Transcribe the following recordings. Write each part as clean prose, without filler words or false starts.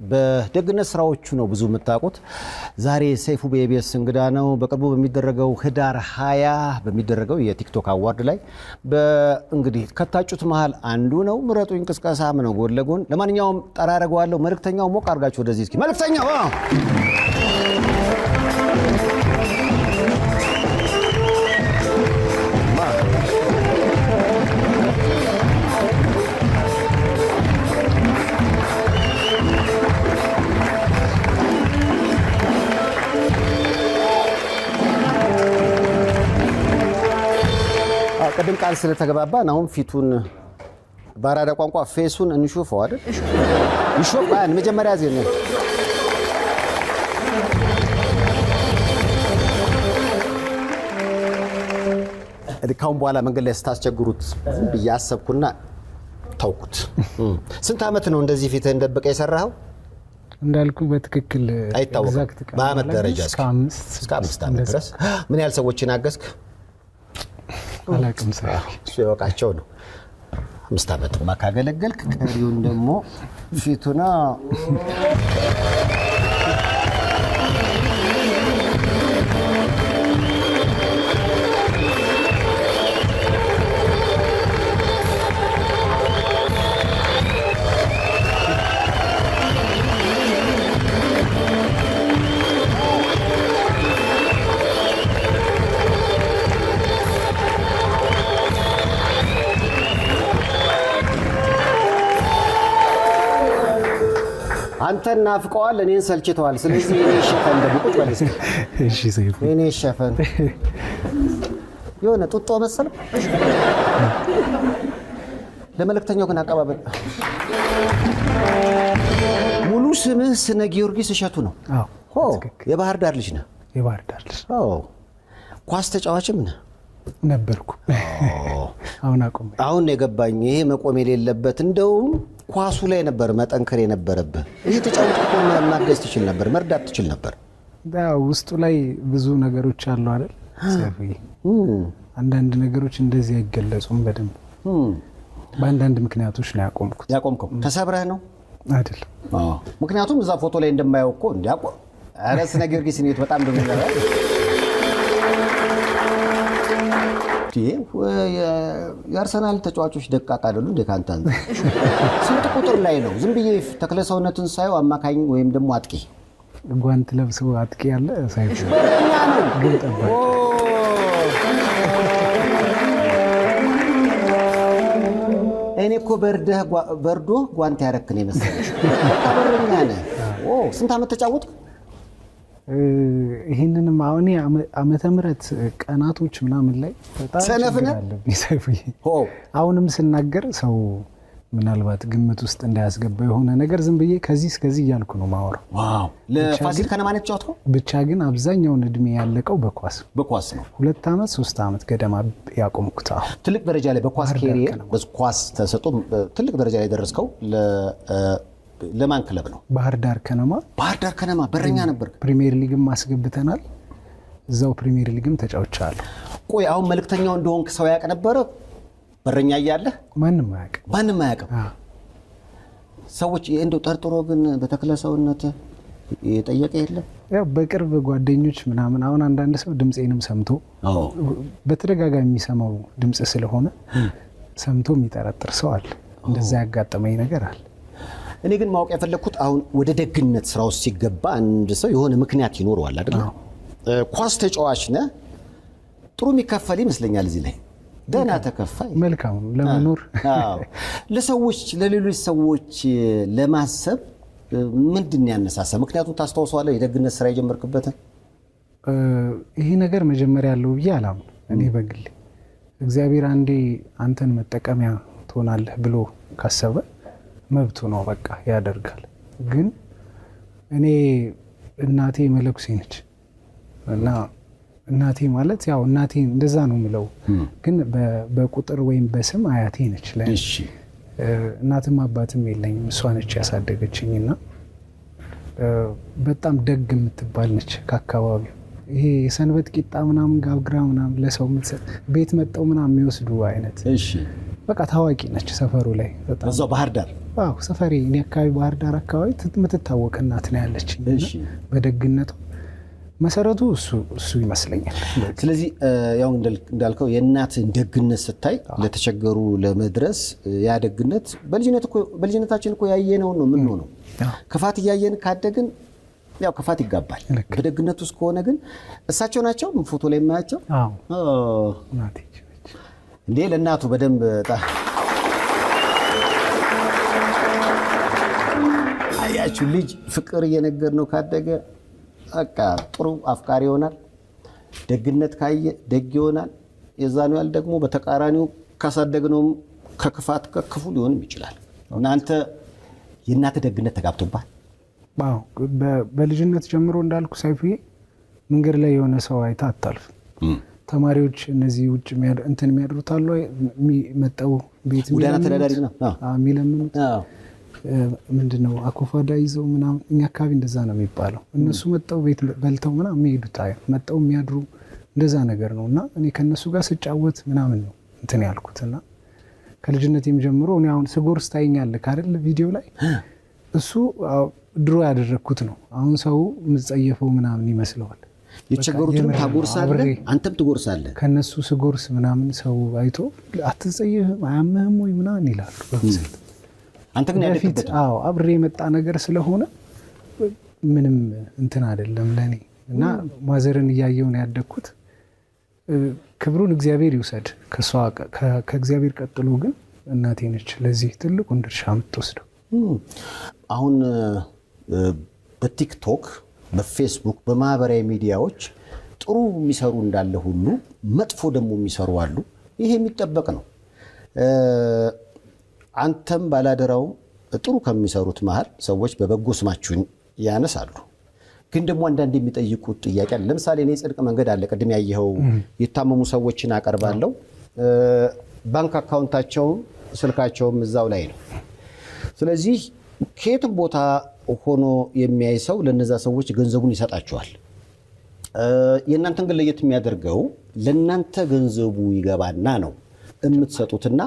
በደግነት ስራዎቹ ነው ብዙ የምታውቁት። ዛሬ ሰይፉ በኢቢኤስ እንግዳ ነው። በቅርቡ በሚደረገው ህዳር 20 በሚደረገው የቲክቶክ award ላይ እንግዲህ ከታጩት መሀል አንዱ ነው። ምረጡኝ ቅስቀሳም ነው ጎን ለጎን። ለማንኛውም ጠራ አደርገዋለሁ። መልእክተኛው ሞቅ አድርጋችሁ ወደዚህ እስኪ መልእክተኛው። አዎ። ቅድም ቃል ስለተገባባን አሁን ፊቱን በአራዳ ቋንቋ face ኡን እንሹፈው አይደል? ይሾፍ መጀመሪያ ዜና ካሁን በኋላ መንገድ ላይ ስታስቸግሩት ዝም ብዬ አሰብኩና ተውኩት። ስንት ዓመት ነው እንደዚህ ፊትህን ደብቀህ የሰራኸው? እንዳልኩ በትክክል አይታወቅም። exact ቀን በአመት አላውቅም። ደረጃ እስከ 5 እስከ 5 ዓመት ድረስ ምን ያህል ሰዎችን አገዝክ? አላውቅም። ሰይፉ እሱ የወቃቸው ነው። 5 ዓመትማ ካገለገልክ ቀሪውን ደግሞ ፊቱና አንተን ናፍቀዋል፣ እኔን ሰልችተዋል። ስለዚህ እኔ ይሸፈን ደግሞ ቁጭ በል እስኪ። እሺ ሰይፉ እኔ ይሸፈን የሆነ ጡጦ መሰል። ለመልእክተኛው ግን አቀባበል ሙሉ ስምህ ስነ ጊዮርጊስ እሸቱ ነው። አዎ ሆ ትክክል። የባህር ዳር ልጅ ነህ። የባህር ዳር ልጅ ኦ ኳስ ተጫዋችም ነህ። ነበርኩ። አሁን አቁሜ አሁን ነው የገባኝ። ይሄ መቆም የሌለበት እንደውም ኳሱ ላይ ነበር መጠንከር የነበረብህ። ይህ ተጫውተህ እኮ ማገዝ ትችል ነበር፣ መርዳት ትችል ነበር። ያው ውስጡ ላይ ብዙ ነገሮች አሉ አይደል ሰይፉዬ? አንዳንድ ነገሮች እንደዚህ አይገለጹም በደንብ። በአንዳንድ ምክንያቶች ነው ያቆምኩት። ያቆምከው ተሰብረህ ነው? አይደለም። ምክንያቱም እዛ ፎቶ ላይ እንደማየው እኮ እንዲያቆ ኧረ ስነ ጊዮርጊስ እኔ በጣም እንደሚገባ የአርሰናል ተጫዋቾች ደቃቅ አይደሉ እንደ ካንተ አንጻር? ስንት ቁጥር ላይ ነው? ዝም ብዬ ተክለ ሰውነትን ሳየው አማካኝ ወይም ደግሞ አጥቂ ጓንት ለብሰው አጥቂ ያለ ሰይፉ በረኛ ነው። ግብ ጠባቂ። እኔ እኮ በርዶ ጓንት ያረክን የመሰለኝ በቃ በረኛ ነህ። ኦ ስንት ዓመት ተጫወትክ? ይህንንም አሁን እኔ ዓመተ ምሕረት ቀናቶች ምናምን ላይ በጣም ሰነፍ ችግር ነህ? አለብኝ ሰይፉዬ። ሆ አሁንም ስናገር ሰው ምናልባት ግምት ውስጥ እንዳያስገባ የሆነ ነገር ዝም ብዬ ከዚህ እስከዚህ እያልኩ ነው ማወራው። wow ለፋሲል ከነማ ነው የተጫወትከው? ብቻ ግን አብዛኛውን እድሜ ያለቀው በኳስ በኳስ ነው። 2 ዓመት 3 ዓመት ገደማ ያቆምኩት። አሁን ትልቅ ደረጃ ላይ በኳስ ባህር ዳር career ከነማ። በኳስ ተሰጥቶ ትልቅ ደረጃ ላይ ደረስከው። ለማን ክለብ ነው? ባህር ዳር ከነማ። ባህር ዳር ከነማ በረኛ ነበር። ፕሪሚየር ሊግም አስገብተናል። እዛው ፕሪሚየር ሊግም ተጫውቻለሁ። ቆይ አሁን መልእክተኛው እንደሆንክ ሰው ያውቅ ነበረ? በረኛ እያለህ ማንም አያውቅም። ማንም አያውቅም። ሰዎች እንደው ጠርጥሮ ግን በተክለ ሰውነት የጠየቀ የለም? ያው በቅርብ ጓደኞች ምናምን አሁን አንዳንድ ሰው ድምፄንም ሰምቶ በተደጋጋሚ የሚሰማው ድምፅ ስለሆነ ሰምቶ የሚጠረጥር ሰው አለ። እንደዛ ያጋጠመኝ ነገር አለ። እኔ ግን ማወቅ የፈለግኩት አሁን ወደ ደግነት ስራ ውስጥ ሲገባ አንድ ሰው የሆነ ምክንያት ይኖረዋል አይደል? ኳስ ተጫዋች ነህ፣ ጥሩ የሚከፈል ይመስለኛል። እዚህ ላይ ደህና ተከፋይ መልካም ነው ለመኖር። አዎ። ለሰዎች ለሌሎች ሰዎች ለማሰብ ምንድን ነው ያነሳሳ? ምክንያቱም ታስታውሰዋለህ የደግነት ስራ የጀመርክበትን? ይሄ ነገር መጀመሪያ ያለው ብዬ አላምንም። እኔ በግሌ እግዚአብሔር አንዴ አንተን መጠቀሚያ ትሆናለህ ብሎ ካሰበ መብቱ ነው፣ በቃ ያደርጋል። ግን እኔ እናቴ መለኩሴ ነች እና እናቴ ማለት ያው እናቴ እንደዛ ነው የምለው፣ ግን በቁጥር ወይም በስም አያቴ ነች ለእኔ። እናትም አባትም የለኝም፣ እሷ ነች ያሳደገችኝ እና በጣም ደግ የምትባል ነች ከአካባቢው። ይሄ የሰንበት ቂጣ ምናምን ጋግራ ምናምን ለሰው የምትሰጥ ቤት መጠው ምናምን የሚወስዱ አይነት በቃ ታዋቂ ነች ሰፈሩ ላይ በጣም። እዛው ባህር ዳር? አዎ፣ ሰፈሬ እኔ አካባቢ ባህር ዳር አካባቢ የምትታወቅ እናት ነው ያለችኝ። እና በደግነቷ መሰረቱ እሱ ይመስለኛል። ስለዚህ ያው እንዳልከው የእናትን ደግነት ስታይ ለተቸገሩ ለመድረስ ያ ደግነት በልጅነታችን እኮ ያየነውን ነው የምንሆነው። ክፋት እያየን ካደግን ያው ክፋት ይጋባል። በደግነት ውስጥ ከሆነ ግን እሳቸው ናቸው ፎቶ ላይ የማያቸው። አዎ፣ እናቴ ነች። እንዴ፣ ለእናቱ በደንብ አያችሁ፣ ልጅ ፍቅር እየነገር ነው ካደገ በቃ ጥሩ አፍቃሪ ይሆናል። ደግነት ካየ ደግ ይሆናል። የዛኑ ያህል ደግሞ በተቃራኒው ካሳደግነውም ከክፋት ከክፉ ሊሆንም ይችላል። እናንተ የእናትህ ደግነት ተጋብቶባል? አዎ፣ በልጅነት ጀምሮ እንዳልኩ ሰይፉዬ መንገድ ላይ የሆነ ሰው አይታ አታልፍም። ተማሪዎች እነዚህ ውጭ እንትን የሚያድሩት አሉ፣ መጠው ቤት ጎዳና ተዳዳሪ ነው። የሚለምኑት ምንድን ነው አኮፋዳ ይዘው ምናምን፣ እኛ አካባቢ እንደዛ ነው የሚባለው። እነሱ መጠው ቤት በልተው ምናምን የሚሄዱት መጠው የሚያድሩ እንደዛ ነገር ነው። እና እኔ ከእነሱ ጋር ስጫወት ምናምን ነው እንትን ያልኩት። እና ከልጅነቴም ጀምሮ እኔ አሁን ስጎርስ ታይኛለህ አይደል ቪዲዮ ላይ፣ እሱ ድሮ ያደረግኩት ነው። አሁን ሰው የምጸየፈው ምናምን ይመስለዋል። የተቸገሩትንም ታጎርሳለህ፣ አንተም ትጎርሳለህ። ከነሱ ስጎርስ ምናምን ሰው አይቶ አትጸየፍም፣ አያምህም ወይ ምናምን ይላሉ በብዛት። አንተ ግን በፊት ያደግበት አዎ አብሬ የመጣ ነገር ስለሆነ ምንም እንትን አይደለም ለእኔ። እና ማዘርን እያየሁ ነው ያደግኩት። ክብሩን እግዚአብሔር ይውሰድ። ከእሷ ከእግዚአብሔር ቀጥሎ ግን እናቴ ነች ለዚህ ትልቁን ድርሻ የምትወስደው። አሁን በቲክቶክ፣ በፌስቡክ፣ በማህበራዊ ሚዲያዎች ጥሩ የሚሰሩ እንዳለ ሁሉ መጥፎ ደግሞ የሚሰሩ አሉ። ይሄ የሚጠበቅ ነው። አንተም ባላደራውም ጥሩ ከሚሰሩት መሀል ሰዎች በበጎ ስማችሁን ያነሳሉ። ግን ደግሞ አንዳንድ የሚጠይቁት ጥያቄ አለ። ለምሳሌ እኔ ጽድቅ መንገድ አለ፣ ቅድም ያየኸው የታመሙ ሰዎችን አቀርባለሁ። ባንክ አካውንታቸውም ስልካቸውም እዛው ላይ ነው። ስለዚህ ከየትም ቦታ ሆኖ የሚያይ ሰው ለነዛ ሰዎች ገንዘቡን ይሰጣቸዋል። የእናንተን ግን ለየት የሚያደርገው ለእናንተ ገንዘቡ ይገባና ነው የምትሰጡትና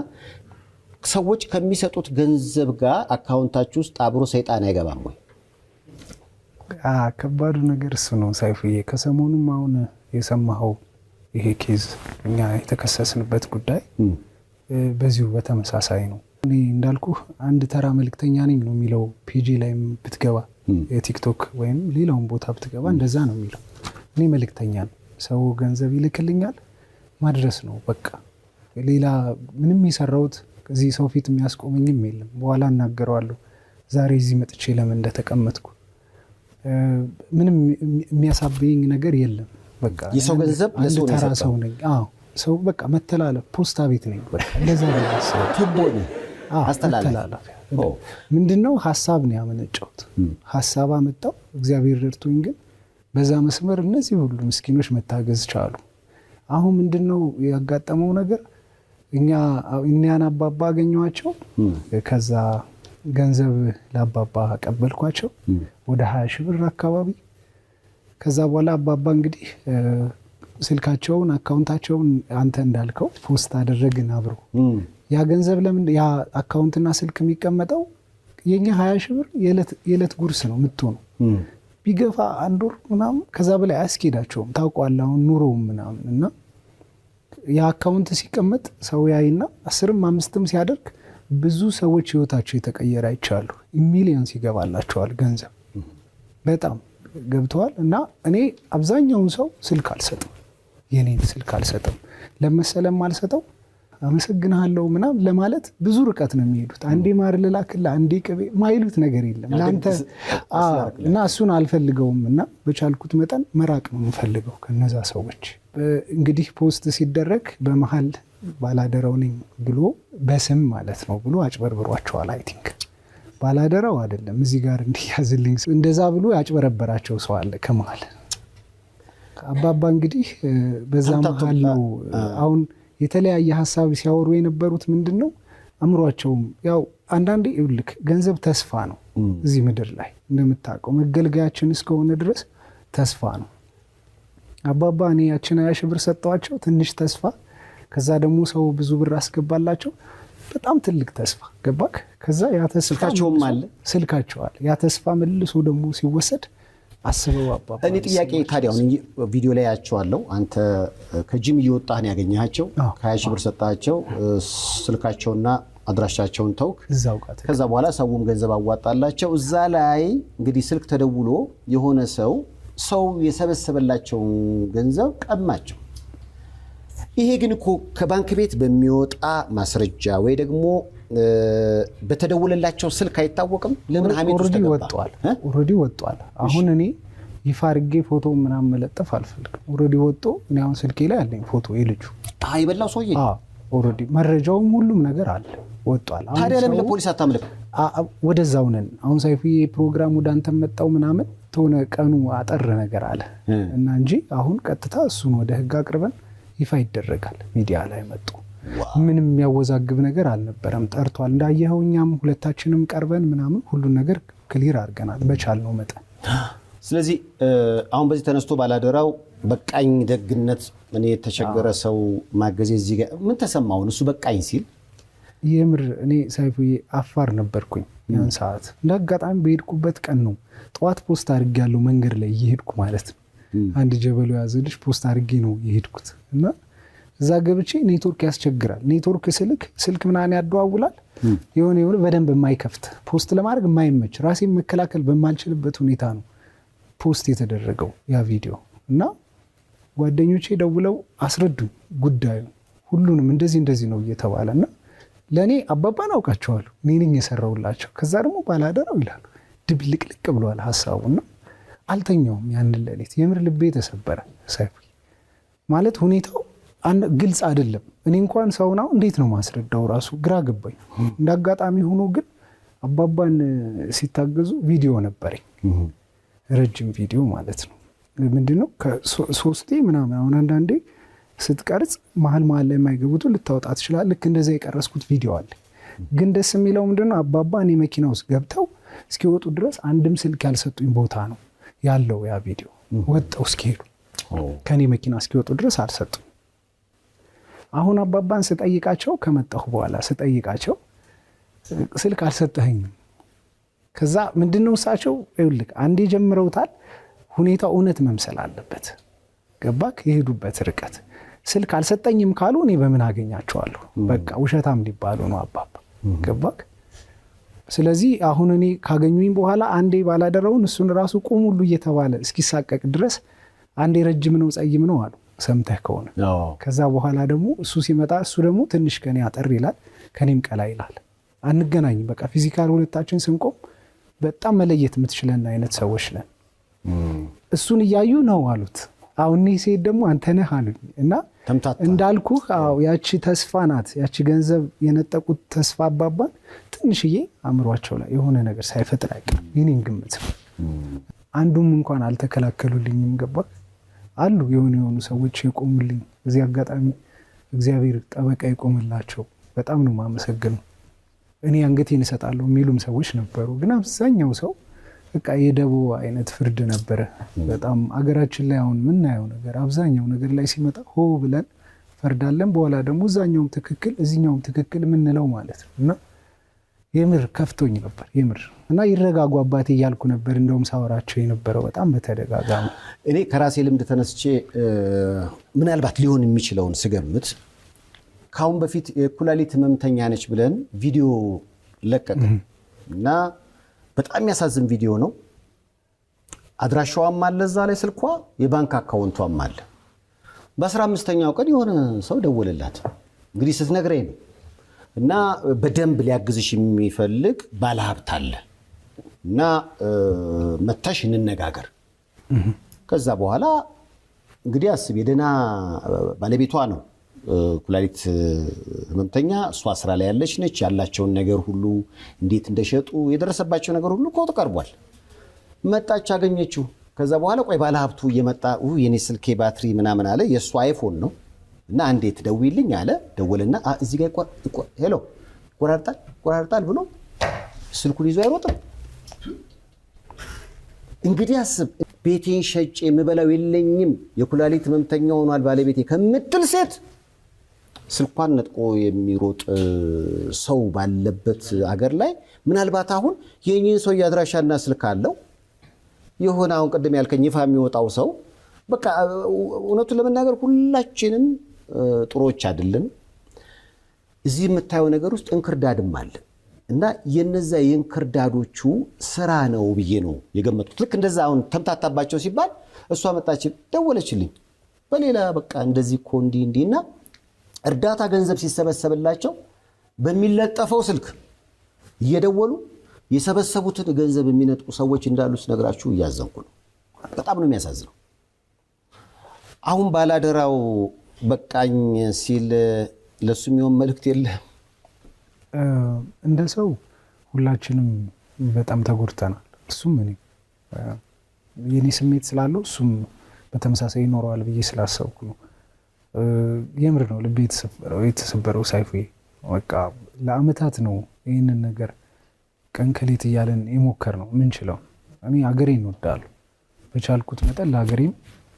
ሰዎች ከሚሰጡት ገንዘብ ጋር አካውንታችሁ ውስጥ አብሮ ሰይጣን አይገባም ወይ? ከባዱ ነገር እሱ ነው ሰይፉዬ። ከሰሞኑም አሁን የሰማኸው ይሄ case እኛ የተከሰስንበት ጉዳይ በዚሁ በተመሳሳይ ነው። እኔ እንዳልኩህ አንድ ተራ መልእክተኛ ነኝ ነው የሚለው። Page ላይም ብትገባ የቲክቶክ ወይም ሌላውን ቦታ ብትገባ እንደዛ ነው የሚለው። እኔ መልእክተኛ ነው። ሰው ገንዘብ ይልክልኛል፣ ማድረስ ነው በቃ። ሌላ ምንም የሰራሁት እዚህ ሰው ፊት የሚያስቆመኝም የለም። በኋላ እናገረዋለሁ። ዛሬ እዚህ መጥቼ ለምን እንደተቀመጥኩ ምንም የሚያሳብየኝ ነገር የለም። በቃ የሰው ገንዘብ አንድ ለሰው ነው ተራ የሰጠው። ሰው ነኝ። አዎ፣ ሰው በቃ መተላለፍ ፖስታ ቤት ነኝ። በቃ እንደዛ ነው የማስበው። ቱቦ ነህ፣ አዎ፣ አስተላላፊ። መተላለፊያ ምንድነው? ሀሳብ ነው ያመነጨሁት። ሀሳብ አመጣው፣ እግዚአብሔር ረድቶኝ ግን በዛ መስመር እነዚህ ሁሉ ምስኪኖች መታገዝ ቻሉ። አሁን ምንድነው ያጋጠመው ነገር? እኛ እኒያን አባባ አገኘኋቸው። ከዛ ገንዘብ ለአባባ አቀበልኳቸው ወደ 20 ሺህ ብር አካባቢ። ከዛ በኋላ አባባ እንግዲህ ስልካቸውን አካውንታቸውን አንተ እንዳልከው post አደረግን አብሮ። ያ ገንዘብ ለምን ያ አካውንትና ስልክ የሚቀመጠው? የኛ 20 ሺህ ብር የዕለት ጉርስ ነው የምትሆነው። ቢገፋ አንድ ወር ምናምን ከዛ በላይ አያስኬዳቸውም። ታውቀዋለህ አሁን ኑሮውም ምናምን። እና ያ አካውንት ሲቀመጥ ሰው ያይና 10ም 5ም ሲያደርግ ብዙ ሰዎች ህይወታቸው የተቀየረ አይቻሉ። ሚሊዮንስ ይገባላቸዋል ገንዘብ በጣም ገብተዋል። እና እኔ አብዛኛውን ሰው ስልክ አልሰጥም፣ የኔን ስልክ አልሰጥም። ለመሰለም አልሰጠው አመሰግንሃለሁ ምናምን ለማለት ብዙ ርቀት ነው የሚሄዱት። አንዴ ማር ልላክልህ፣ አንዴ ቅቤ ማይሉት ነገር የለም ለአንተ እና እሱን አልፈልገውም። እና በቻልኩት መጠን መራቅ ነው የምፈልገው ከነዛ ሰዎች። እንግዲህ post ሲደረግ በመሀል ባላደራው ነኝ ብሎ በስም ማለት ነው ብሎ አጭበርብሯቸዋል። I think ባላደራው አይደለም፣ እዚህ ጋር እንዲያዝልኝ እንደዛ ብሎ ያጭበረበራቸው ሰው አለ ከመሀል። አባባ እንግዲህ በዛ መሀል ነው አሁን የተለያየ ሀሳብ ሲያወሩ የነበሩት። ምንድን ነው አእምሯቸውም ያው አንዳንዴ ይኸውልህ ገንዘብ ተስፋ ነው። እዚህ ምድር ላይ እንደምታውቀው መገልገያችን እስከሆነ ድረስ ተስፋ ነው። አባባ እኔ ያችን 20 ሺህ ብር ሰጠዋቸው ትንሽ ተስፋ፣ ከዛ ደግሞ ሰው ብዙ ብር አስገባላቸው። በጣም ትልቅ ተስፋ ገባክ። ከዛ ያ ተስፋ ስልካቸውም አለ። ስልካቸው አለ። ያ ተስፋ መልሶ ደግሞ ሲወሰድ አስበው አባባ። እኔ ጥያቄ ታዲያ አሁን ቪዲዮ ላይ ያቸዋለሁ። አንተ ከጂም እየወጣህ ነው ያገኘሃቸው። ከ20 ሺህ ብር ሰጣቸው፣ ስልካቸውና አድራሻቸውን ተውክ። እዛው ጋር ከዛ በኋላ ሰውም ገንዘብ አዋጣላቸው። እዛ ላይ እንግዲህ ስልክ ተደውሎ የሆነ ሰው የሰበሰበላቸውን ገንዘብ ቀማቸው። ይሄ ግን እኮ ከባንክ ቤት በሚወጣ ማስረጃ ወይ ደግሞ በተደወለላቸው ስልክ አይታወቅም። ለምን ሀሜት ውስጥ ኦልሬዲ ተገባ? ወጥቷል። Already ወጥቷል። አሁን እኔ ይፋ አድርጌ ፎቶ ምናምን መለጠፍ አልፈልግም። Already ወጥቶ እኔ አሁን ስልኬ ላይ አለኝ ፎቶ የልጁ። የበላው ሰውዬ። Already መረጃውም ሁሉም ነገር አለ፣ ወጥቷል። አሁን ታዲያ ለምን ሰው ለፖሊስ አታመለክትም? ወደዛው ነን። አሁን ሰይፉዬ ፕሮግራም ወደ አንተ መጣው ምናምን ተሆነ ቀኑ አጠር ነገር አለ እና እንጂ አሁን ቀጥታ እሱን ወደ ህግ አቅርበን ይፋ ይደረጋል። ሚዲያ ላይ መጡ። ምንም የሚያወዛግብ ነገር አልነበረም። ጠርቷል እንዳየኸው፣ እኛም ሁለታችንም ቀርበን ምናምን ሁሉን ነገር clear አድርገናል በቻልነው መጠን። ስለዚህ አሁን በዚህ ተነስቶ ባላደራው በቃኝ ደግነት፣ እኔ የተቸገረ ሰው ማገዜ እዚህ ጋር ምን ተሰማውን እሱ በቃኝ ሲል? የምር እኔ ሰይፉዬ አፋር ነበርኩኝ ያን ሰዓት። እንደ አጋጣሚ በሄድኩበት ቀን ነው ጠዋት post አድርጌያለሁ፣ መንገድ ላይ እየሄድኩ ማለት ነው። አንድ ጀበሎ የያዘ ልጅ post አድርጌ ነው የሄድኩት እና እዛ ገብቼ ኔትወርክ ያስቸግራል። ኔትወርክ ስልክ ስልክ ምናምን ያደዋውላል፣ የሆነ የሆነ በደንብ የማይከፍት፣ post ለማድረግ የማይመች፣ ራሴን መከላከል በማልችልበት ሁኔታ ነው post የተደረገው ያ ቪዲዮ። እና ጓደኞቼ ደውለው አስረዱኝ ጉዳዩ ሁሉንም፣ እንደዚህ እንደዚህ ነው እየተባለ። እና ለእኔ አባባን አውቃቸዋለሁ፣ እኔ ነኝ የሰራሁላቸው። ከዛ ደግሞ ባላደራው ይላሉ፣ ድብልቅልቅ ብሏል ሀሳቡና አልተኛውም ያንን ሌሊት። የምር ልቤ ተሰበረ። ሰይፉ ማለት ሁኔታው ግልጽ አይደለም። እኔ እንኳን ሰውን አሁን እንዴት ነው ማስረዳው ራሱ ግራ ገባኝ። እንደ አጋጣሚ ሆኖ ግን አባባን ሲታገዙ ቪዲዮ ነበረኝ፣ ረጅም ቪዲዮ ማለት ነው። ምንድነው ሶስቴ ምናምን፣ አሁን አንዳንዴ ስትቀርጽ መሀል መሀል ላይ የማይገቡትን ልታወጣ ትችላለህ። ልክ እንደዚያ የቀረጽኩት ቪዲዮ አለ። ግን ደስ የሚለው ምንድነው፣ አባባ እኔ መኪና ውስጥ ገብተው እስኪወጡ ድረስ አንድም ስልክ ያልሰጡኝ ቦታ ነው ያለው ያ ቪዲዮ። ወጠው እስኪሄዱ፣ ከእኔ መኪና እስኪወጡ ድረስ አልሰጡኝ። አሁን አባባን ስጠይቃቸው፣ ከመጣሁ በኋላ ስጠይቃቸው ስልክ አልሰጠኸኝም። ከዛ ምንድነው እሳቸው ይኸውልህ አንዴ ጀምረውታል። ሁኔታው እውነት መምሰል አለበት። ገባክ? የሄዱበት ርቀት ስልክ አልሰጠኝም ካሉ እኔ በምን አገኛቸዋለሁ? በቃ ውሸታም ሊባሉ ነው አባባ። ገባክ? ስለዚህ አሁን እኔ ካገኙኝ በኋላ አንዴ ባላደራውን እሱን ራሱ ቁም ሁሉ እየተባለ እስኪሳቀቅ ድረስ፣ አንዴ ረጅም ነው ጸይም ነው አሉ ሰምተህ ከሆነ። ከዛ በኋላ ደግሞ እሱ ሲመጣ እሱ ደግሞ ትንሽ ከኔ አጠር ይላል፣ ከኔም ቀላ ይላል። አንገናኝም። በቃ physical ሁለታችን ስንቆም በጣም መለየት የምትችለን አይነት ሰዎች ነን። እሱን እያዩ ነው አሉት። አሁን እኔ ሴት ደግሞ አንተ ነህ አሉኝ እና ተምታታ። እንዳልኩህ አዎ ያቺ ተስፋ ናት። ያቺ ገንዘብ የነጠቁት ተስፋ አባባን ትንሽዬ አእምሯቸው ላይ የሆነ ነገር ሳይፈጥር አይቀርም። የኔን ግምት ነው። አንዱም እንኳን አልተከላከሉልኝም። ገባህ? አሉ የሆኑ የሆኑ ሰዎች የቆሙልኝ። እዚህ አጋጣሚ እግዚአብሔር ጠበቃ የቆምላቸው በጣም ነው የማመሰግነው። እኔ አንገቴን እሰጣለሁ የሚሉም ሰዎች ነበሩ። ግን አብዛኛው ሰው በቃ የደቦ አይነት ፍርድ ነበረ። በጣም አገራችን ላይ አሁን የምናየው ነገር አብዛኛው ነገር ላይ ሲመጣ ሆ ብለን ፈርዳለን። በኋላ ደግሞ እዛኛውም ትክክል እዚኛውም ትክክል የምንለው ማለት ነው። እና የምር ከፍቶኝ ነበር የምር። እና ይረጋጉ አባቴ እያልኩ ነበር እንደውም ሳወራቸው የነበረው በጣም በተደጋጋሚ። እኔ ከራሴ ልምድ ተነስቼ ምናልባት ሊሆን የሚችለውን ስገምት፣ ከአሁን በፊት የኩላሊት ህመምተኛ ነች ብለን ቪዲዮ ለቀቀ እና በጣም የሚያሳዝን ቪዲዮ ነው። አድራሻዋም አለ እዛ ላይ ስልኳ፣ የባንክ አካውንቷም አለ። በ15ኛው ቀን የሆነ ሰው ደወለላት። እንግዲህ ስትነግረኝ ነው፣ እና በደንብ ሊያግዝሽ የሚፈልግ ባለሀብት አለ እና መተሽ እንነጋገር። ከዛ በኋላ እንግዲህ አስብ፣ የደህና ባለቤቷ ነው ኩላሊት ህመምተኛ፣ እሷ ስራ ላይ ያለች ነች። ያላቸውን ነገር ሁሉ እንዴት እንደሸጡ የደረሰባቸው ነገር ሁሉ እኮ ቀርቧል። መጣች፣ አገኘችው። ከዛ በኋላ ቆይ ባለሀብቱ እየመጣ የኔ ስልኬ ባትሪ ምናምን አለ። የእሱ አይፎን ነው እና አንዴ ትደውይልኝ አለ። ደወልና እዚህ ጋር hello ይቆራርጣል ይቆራርጣል ብሎ ስልኩን ይዞ አይሮጥም። እንግዲህ አስብ፣ ቤቴን ሸጬ የምበላው የለኝም፣ የኩላሊት ህመምተኛ ሆኗል ባለቤቴ ከምትል ሴት ስልኳን ነጥቆ የሚሮጥ ሰው ባለበት አገር ላይ ምናልባት አሁን የእኚህን ሰው አድራሻና ስልክ አለው የሆነ አሁን ቅድም ያልከኝ ይፋ የሚወጣው ሰው በቃ እውነቱን ለመናገር ሁላችንም ጥሩዎች አይደለንም። እዚህ የምታየው ነገር ውስጥ እንክርዳድም አለ እና የነዛ የእንክርዳዶቹ ስራ ነው ብዬ ነው የገመትኩት። ልክ እንደዛ አሁን ተምታታባቸው ሲባል እሷ መጣች፣ ደወለችልኝ በሌላ በቃ እንደዚህ እኮ እንዲህ እንዲህ እና እርዳታ ገንዘብ ሲሰበሰብላቸው በሚለጠፈው ስልክ እየደወሉ የሰበሰቡትን ገንዘብ የሚነጥቁ ሰዎች እንዳሉ ስነግራችሁ እያዘንኩ ነው። በጣም ነው የሚያሳዝነው። አሁን ባላደራው በቃኝ ሲል ለሱ የሚሆን መልእክት የለም። እንደ ሰው ሁላችንም በጣም ተጎድተናል። እሱም እኔ የኔ ስሜት ስላለው እሱም በተመሳሳይ ይኖረዋል ብዬ ስላሰብኩ ነው። የምር ነው ልቤ የተሰበረው ሳይፉዬ። በቃ ለአመታት ነው ይህንን ነገር ቀን ከሌት እያለን የሞከር ነው ምንችለው። እኔ ሀገሬን እወዳለሁ። በቻልኩት መጠን ለሀገሬም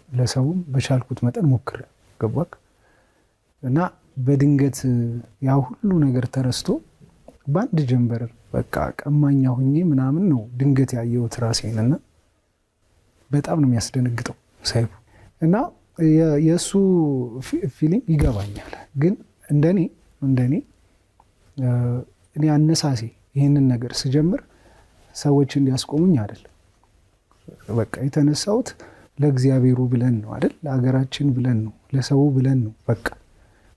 ለሰውም በቻልኩት መጠን ሞክር ገባክ እና በድንገት ያ ሁሉ ነገር ተረስቶ በአንድ ጀንበር በቃ ቀማኛ ሁኜ ምናምን ነው ድንገት ያየሁት ራሴን እና በጣም ነው የሚያስደነግጠው ሳይፉ። እና የእሱ feeling ይገባኛል። ግን እንደኔ እኔ አነሳሴ ይህንን ነገር ስጀምር ሰዎች እንዲያስቆሙኝ አይደለም። በቃ የተነሳሁት ለእግዚአብሔሩ ብለን ነው አይደል? ለሀገራችን ብለን ነው፣ ለሰው ብለን ነው። በቃ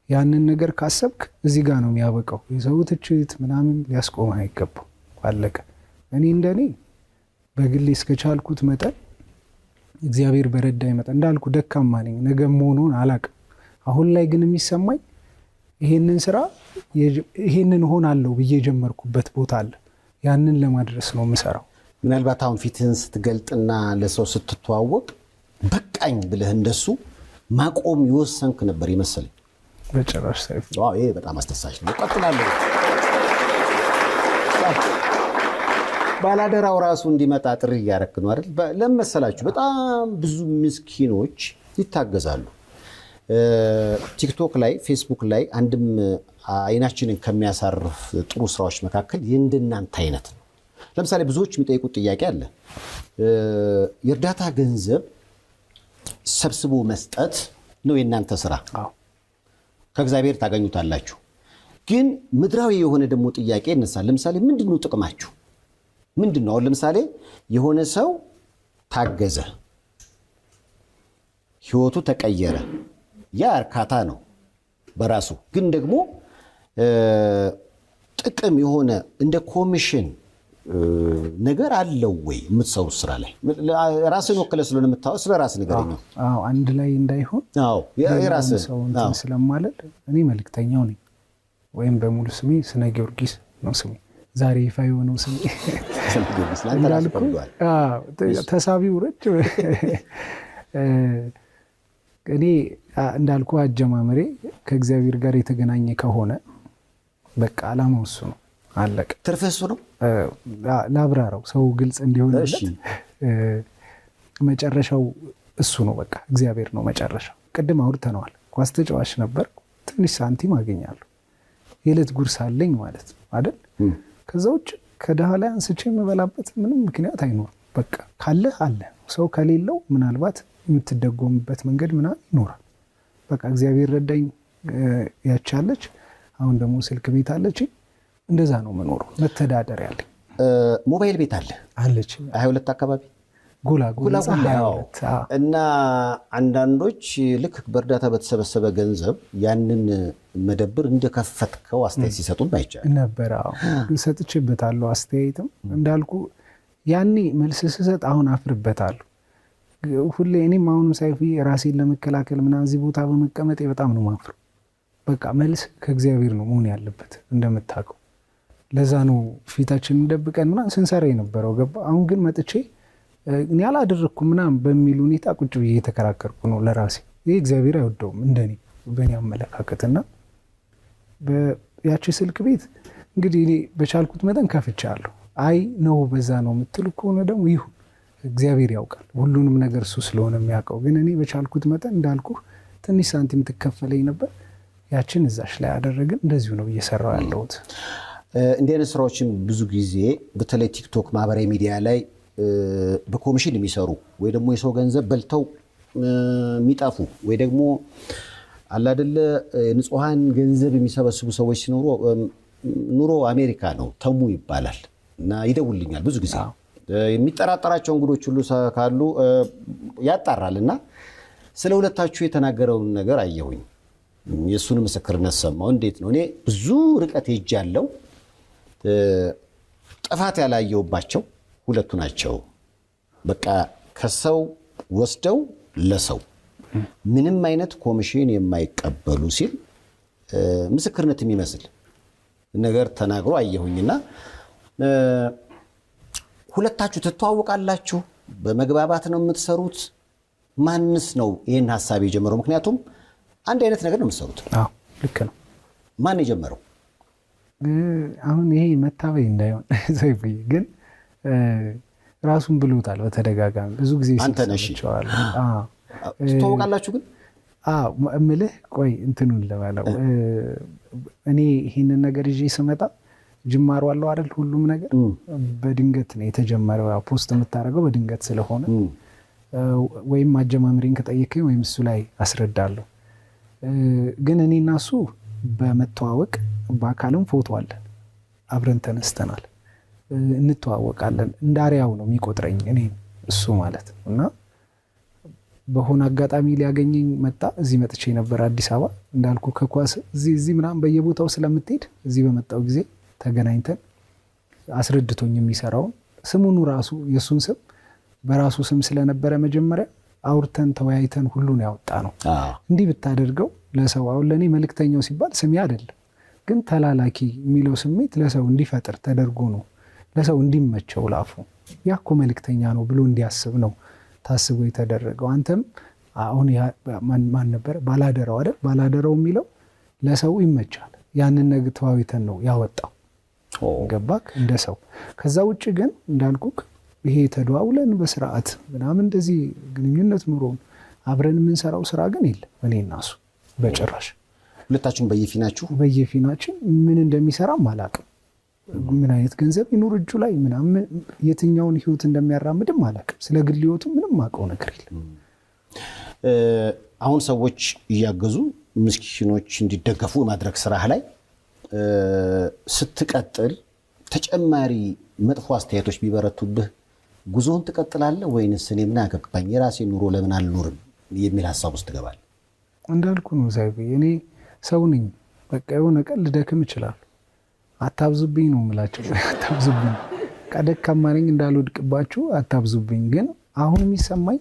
ያንን ነገር ካሰብክ እዚህ ጋር ነው የሚያበቃው። የሰው ትችት ምናምን ሊያስቆምህ አይገባም። አለቀ። እኔ እንደኔ በግሌ እስከቻልኩት መጠን እግዚአብሔር በረዳኝ መጠን እንዳልኩ ደካማ ነኝ፣ ነገ መሆኑን አላቅም። አሁን ላይ ግን የሚሰማኝ ይሄንን ስራ ይሄንን እሆናለሁ ብዬ የጀመርኩበት ቦታ አለ። ያንን ለማድረስ ነው የምሰራው። ምናልባት አሁን ፊትህን ስትገልጥና ለሰው ስትተዋወቅ በቃኝ ብለህ እንደሱ ማቆም የወሰንክ ነበር ይመስለኝ። በጭራሽ ሳይፉ። ይሄ በጣም አስደሳች ነው። እቀጥላለሁ። ባላደራው ራሱ እንዲመጣ ጥሪ እያደረክ ነው አይደል? ለምን መሰላችሁ? በጣም ብዙ ምስኪኖች ይታገዛሉ። ቲክቶክ ላይ፣ ፌስቡክ ላይ አንድም አይናችንን ከሚያሳርፍ ጥሩ ስራዎች መካከል የእንደናንተ አይነት ነው። ለምሳሌ ብዙዎች የሚጠይቁት ጥያቄ አለ። የእርዳታ ገንዘብ ሰብስቦ መስጠት ነው የእናንተ ስራ፣ ከእግዚአብሔር ታገኙታላችሁ። ግን ምድራዊ የሆነ ደግሞ ጥያቄ ይነሳል። ለምሳሌ ምንድን ነው ጥቅማችሁ? ምንድን ነው? አሁን ለምሳሌ የሆነ ሰው ታገዘ፣ ህይወቱ ተቀየረ፣ ያ እርካታ ነው በራሱ። ግን ደግሞ ጥቅም የሆነ እንደ ኮሚሽን ነገር አለው ወይ የምትሰሩት ስራ ላይ? ራስን ወክለ ስለሆነ የምታወራው ስለ ራስ ንገረኝ። አዎ አንድ ላይ እንዳይሆን የራስን ሰው እንትን ስለማለል እኔ መልእክተኛው ነኝ፣ ወይም በሙሉ ስሜ ስነ ጊዮርጊስ ነው ስሜ። ዛሬ ይፋ የሆነው ስሜ እንዳልኩ ተሳቢው ረጅም። እኔ እንዳልኩ አጀማመሬ ከእግዚአብሔር ጋር የተገናኘ ከሆነ በቃ አላማው እሱ ነው። አለቀ። ትርፍህ እሱ ነው። ላብራራው ሰው ግልጽ እንዲሆንለት መጨረሻው እሱ ነው። በቃ እግዚአብሔር ነው መጨረሻው። ቅድም አውርተነዋል። ኳስ ተጫዋች ነበር፣ ትንሽ ሳንቲም አገኛለሁ፣ የዕለት ጉርስ አለኝ ማለት ነው አይደል? ከዛ ውጭ ከድሃ ላይ አንስቼ የምበላበት ምንም ምክንያት አይኖርም። በቃ ካለህ አለ። ሰው ከሌለው ምናልባት የምትደጎምበት መንገድ ምናምን ይኖራል። በቃ እግዚአብሔር ረዳኝ። ያቻለች አሁን ደግሞ ስልክ ቤት አለች። እንደዛ ነው መኖሩ። መተዳደር ያለኝ ሞባይል ቤት አለ አለች 22 አካባቢ ጎላ ጎላ እና አንዳንዶች ልክ በእርዳታ በተሰበሰበ ገንዘብ ያንን መደብር እንደከፈትከው አስተያየት ሲሰጡም አይቻልም ነበር። ሰጥቼበታለሁ። አስተያየትም እንዳልኩ ያኔ መልስ ስሰጥ አሁን አፍርበታለሁ። ሁሌ እኔም አሁንም ሳይፉ ራሴን ለመከላከል ምናምን እዚህ ቦታ በመቀመጤ በጣም ነው ማፍረው። በቃ መልስ ከእግዚአብሔር ነው መሆን ያለበት እንደምታውቀው። ለዛ ነው ፊታችንን ደብቀን ምናምን ስንሰራ የነበረው ገባ። አሁን ግን መጥቼ እኔ አላደረግኩም ምናምን በሚል ሁኔታ ቁጭ ብዬ እየተከራከርኩ ነው ለራሴ። ይህ እግዚአብሔር አይወደውም እንደኔ በእኔ አመለካከትና ያቺ ስልክ ቤት እንግዲህ እኔ በቻልኩት መጠን ከፍቻለሁ። አይ ነው በዛ ነው የምትሉ ከሆነ ደግሞ ይሁን፣ እግዚአብሔር ያውቃል ሁሉንም ነገር እሱ ስለሆነ የሚያውቀው። ግን እኔ በቻልኩት መጠን እንዳልኩ ትንሽ ሳንቲም ትከፈለኝ ነበር። ያችን እዛሽ ላይ አደረግን። እንደዚሁ ነው እየሰራው ያለሁት። እንዲህ አይነት ስራዎችን ብዙ ጊዜ በተለይ ቲክቶክ ማህበራዊ ሚዲያ ላይ በኮሚሽን የሚሰሩ ወይ ደግሞ የሰው ገንዘብ በልተው የሚጠፉ ወይ ደግሞ አላደለ ንጹሐን ገንዘብ የሚሰበስቡ ሰዎች ሲኖሩ፣ ኑሮ አሜሪካ ነው ተሙ ይባላል እና ይደውልኛል ብዙ ጊዜ፣ የሚጠራጠራቸው እንግዶች ሁሉ ካሉ ያጣራል፣ እና ስለ ሁለታችሁ የተናገረውን ነገር አየሁኝ። የእሱን ምስክርነት ሰማሁ። እንዴት ነው? እኔ ብዙ ርቀት ሄጃለሁ። ጥፋት ያላየሁባቸው ሁለቱ ናቸው። በቃ ከሰው ወስደው ለሰው ምንም አይነት ኮሚሽን የማይቀበሉ ሲል ምስክርነት የሚመስል ነገር ተናግሮ አየሁኝና ሁለታችሁ ትተዋወቃላችሁ? በመግባባት ነው የምትሰሩት? ማንስ ነው ይህን ሀሳብ የጀመረው? ምክንያቱም አንድ አይነት ነገር ነው የምትሰሩት። አዎ ልክ ነው። ማን የጀመረው? አሁን ይሄ መታበይ እንዳይሆን ሰይፉዬ፣ ግን ራሱን ብሎታል በተደጋጋሚ፣ ብዙ ጊዜ አንተ ነህ። ሰምቼዋለሁ። አዎ። ትተዋወቃላችሁ ግን? አዎ እምልህ፣ ቆይ እንትኑን ልበለው። እኔ ይህንን ነገር ይዤ ስመጣ ጅማሮ አለው አይደል? ሁሉም ነገር በድንገት ነው የተጀመረው። ያው post የምታደርገው በድንገት ስለሆነ ወይም አጀማመሬን ከጠየከኝ ወይም እሱ ላይ አስረዳለሁ። ግን እኔና እሱ በመተዋወቅ በአካልም ፎቶ አለን፣ አብረን ተነስተናል፣ እንተዋወቃለን። እንደ አርአያው ነው የሚቆጥረኝ እኔ እሱ ማለት ነው። እና በሆነ አጋጣሚ ሊያገኘኝ መጣ። እዚህ መጥቼ ነበር አዲስ አበባ፣ እንዳልኩ ከኳስ እዚህ እዚህ ምናምን በየቦታው ስለምትሄድ እዚህ በመጣው ጊዜ ተገናኝተን አስረድቶኝ የሚሰራውን፣ ስሙኑ ራሱ የእሱን ስም በራሱ ስም ስለነበረ መጀመሪያ አውርተን ተወያይተን ሁሉን ያወጣ ነው። እንዲህ ብታደርገው ለሰው፣ አሁን ለእኔ መልእክተኛው ሲባል ስሜ አይደለም፣ ግን ተላላኪ የሚለው ስሜት ለሰው እንዲፈጥር ተደርጎ ነው። ለሰው እንዲመቸው ላፉ ያ እኮ መልእክተኛ ነው ብሎ እንዲያስብ ነው ታስቦ የተደረገው። አንተም አሁን ማን ነበረ ባላደራው አይደል? ባላደራው የሚለው ለሰው ይመቻል። ያንን ነገር ተዋዊተን ነው ያወጣው። ገባክ? እንደ ሰው። ከዛ ውጭ ግን እንዳልኩክ ይሄ ተደዋውለን በስርዓት ምናምን እንደዚህ ግንኙነት ኑሮን አብረን የምንሰራው ስራ ግን የለም። እኔ እና እሱ በጭራሽ። ሁለታችሁም በየፊናችሁ? በየፊናችን። ምን እንደሚሰራም አላውቅም። ምን አይነት ገንዘብ ይኑር እጁ ላይ ምናምን፣ የትኛውን ህይወት እንደሚያራምድም አላውቅም። ስለ ግል ህይወቱ ምንም አውቀው ነገር የለም። አሁን ሰዎች እያገዙ ምስኪኖች እንዲደገፉ የማድረግ ስራህ ላይ ስትቀጥል ተጨማሪ መጥፎ አስተያየቶች ቢበረቱብህ ጉዞውን ትቀጥላለህ ወይንስ እኔ ምን አገባኝ የራሴ ኑሮ ለምን አልኖርም የሚል ሀሳብ ውስጥ ትገባለህ? እንዳልኩ ነው ዛይቤ፣ እኔ ሰው ነኝ። በቃ የሆነ ቀን ልደክም እችላለሁ። አታብዙብኝ ነው የምላቸው። አታብዙብኝ፣ በቃ ደካማ ነኝ፣ እንዳልወድቅባችሁ አታብዙብኝ። ግን አሁን የሚሰማኝ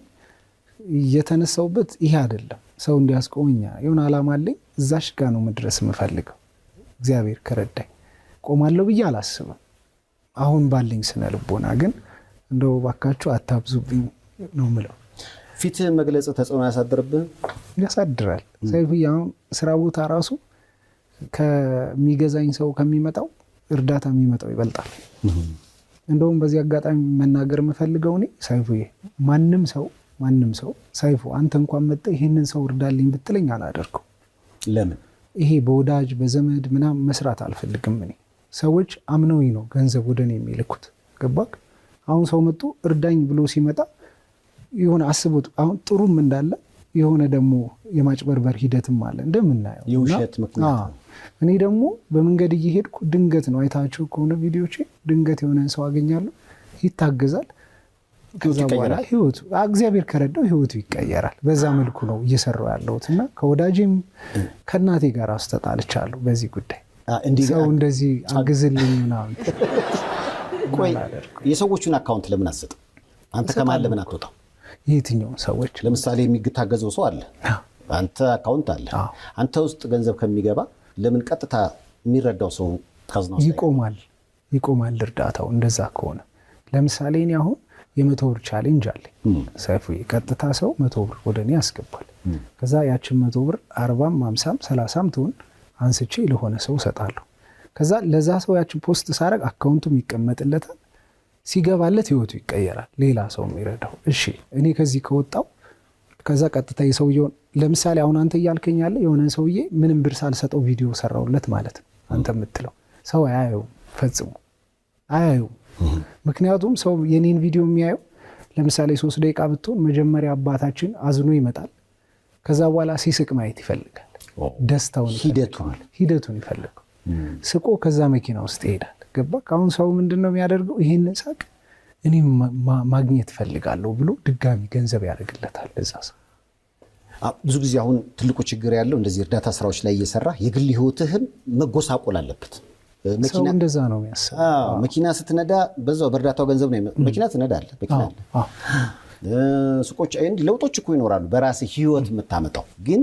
የተነሳውበት ይሄ አይደለም። ሰው እንዲያስቆመኛ የሆነ ዓላማ አለኝ። እዛሽ ጋ ነው መድረስ የምፈልገው። እግዚአብሔር ከረዳኝ ቆማለሁ ብዬ አላስብም። አሁን ባለኝ ስነ ልቦና ግን እንደው ባካችሁ አታብዙብኝ ነው ምለው። ፊትህን መግለጽ ተጽዕኖ ያሳድርብህ? ያሳድራል። ሰይፉዬ፣ አሁን ስራ ቦታ ራሱ ከሚገዛኝ ሰው ከሚመጣው እርዳታ የሚመጣው ይበልጣል። እንደውም በዚህ አጋጣሚ መናገር የምፈልገው እኔ ሰይፉዬ፣ ማንም ሰው ሰይፉ አንተ እንኳን መጥተህ ይህንን ሰው እርዳልኝ ብትለኝ አላደርገው። ለምን? ይሄ በወዳጅ በዘመድ ምናምን መስራት አልፈልግም። እኔ ሰዎች አምነውኝ ነው ገንዘብ ወደ እኔ የሚልኩት። ገባክ? አሁን ሰው መጥቶ እርዳኝ ብሎ ሲመጣ የሆነ አስቦት፣ አሁን ጥሩም እንዳለ የሆነ ደግሞ የማጭበርበር ሂደትም አለ እንደምናየው። የውሸት ምክንያት ነው። እኔ ደግሞ በመንገድ እየሄድኩ ድንገት ነው፣ አይታችሁ ከሆነ ቪዲዮቼ፣ ድንገት የሆነን ሰው አገኛለሁ፣ ይታገዛል። ከዛ በኋላ ህይወቱ እግዚአብሔር ከረዳው ህይወቱ ይቀየራል። በዛ መልኩ ነው እየሰራው ያለሁት እና ከወዳጄም ከእናቴ ጋር ራሱ ተጣልቻለሁ በዚህ ጉዳይ። ሰው እንደዚህ አግዝልኝ ምናምን። ቆይ፣ የሰዎቹን account ለምን አትሰጥም? አንተ ከመሀል ለምን አትወጣም? የትኛውን ሰዎች? ለምሳሌ የሚታገዘው ሰው አለ፣ አንተ account አለ። አንተ ውስጥ ገንዘብ ከሚገባ ለምን ቀጥታ የሚረዳው ሰው ካዝና ውስጥ? ይቆማል፣ ይቆማል እርዳታው እንደዛ ከሆነ። ለምሳሌ እኔ አሁን የ100 ብር challenge አለኝ ሰይፉዬ። ቀጥታ ሰው 100 ብር ወደ እኔ ያስገባል። ከዛ ያችን 100 ብር 40ም 50ም 30ም ትሁን አንስቼ ለሆነ ሰው እሰጣለሁ። ከዛ ለዛ ሰው ያችን post ሳረግ account ኡም ይቀመጥለታል። ሲገባለት ህይወቱ ይቀየራል። ሌላ ሰው የሚረዳው፣ እሺ እኔ ከዚህ ከወጣው ከዛ ቀጥታ የሰውየውን ለምሳሌ አሁን አንተ እያልከኝ ያለ የሆነ ሰውዬ ምንም ብር ሳልሰጠው ቪዲዮ ሰራውለት ማለት ነው። አንተ የምትለው ሰው አያየውም፣ ፈጽሞ አያየውም። ምክንያቱም ሰው የኔን ቪዲዮ የሚያየው ለምሳሌ 3 ደቂቃ ብትሆን መጀመሪያ አባታችን አዝኖ ይመጣል። ከዛ በኋላ ሲስቅ ማየት ይፈልጋል። ደስታውን ሂደቱን ሂደቱን ይፈልጋል። ስቆ ከዛ መኪና ውስጥ ይሄዳል። ገባ? አሁን ሰው ምንድን ነው የሚያደርገው? ይህንን ሳቅ እኔም ማግኘት እፈልጋለሁ ብሎ ድጋሚ ገንዘብ ያደርግለታል እዛ ሰው። ብዙ ጊዜ አሁን ትልቁ ችግር ያለው እንደዚህ እርዳታ ስራዎች ላይ እየሰራ የግል ህይወትህን መጎሳቆል አለበት። ሰው እንደዛ ነው የሚያስበው። መኪና ስትነዳ በዛው በእርዳታው ገንዘብ ነው መኪና ትነዳለህ። መኪና አለ፣ ሱቆች፣ ለውጦች እኮ ይኖራሉ በራስህ ህይወት የምታመጣው። ግን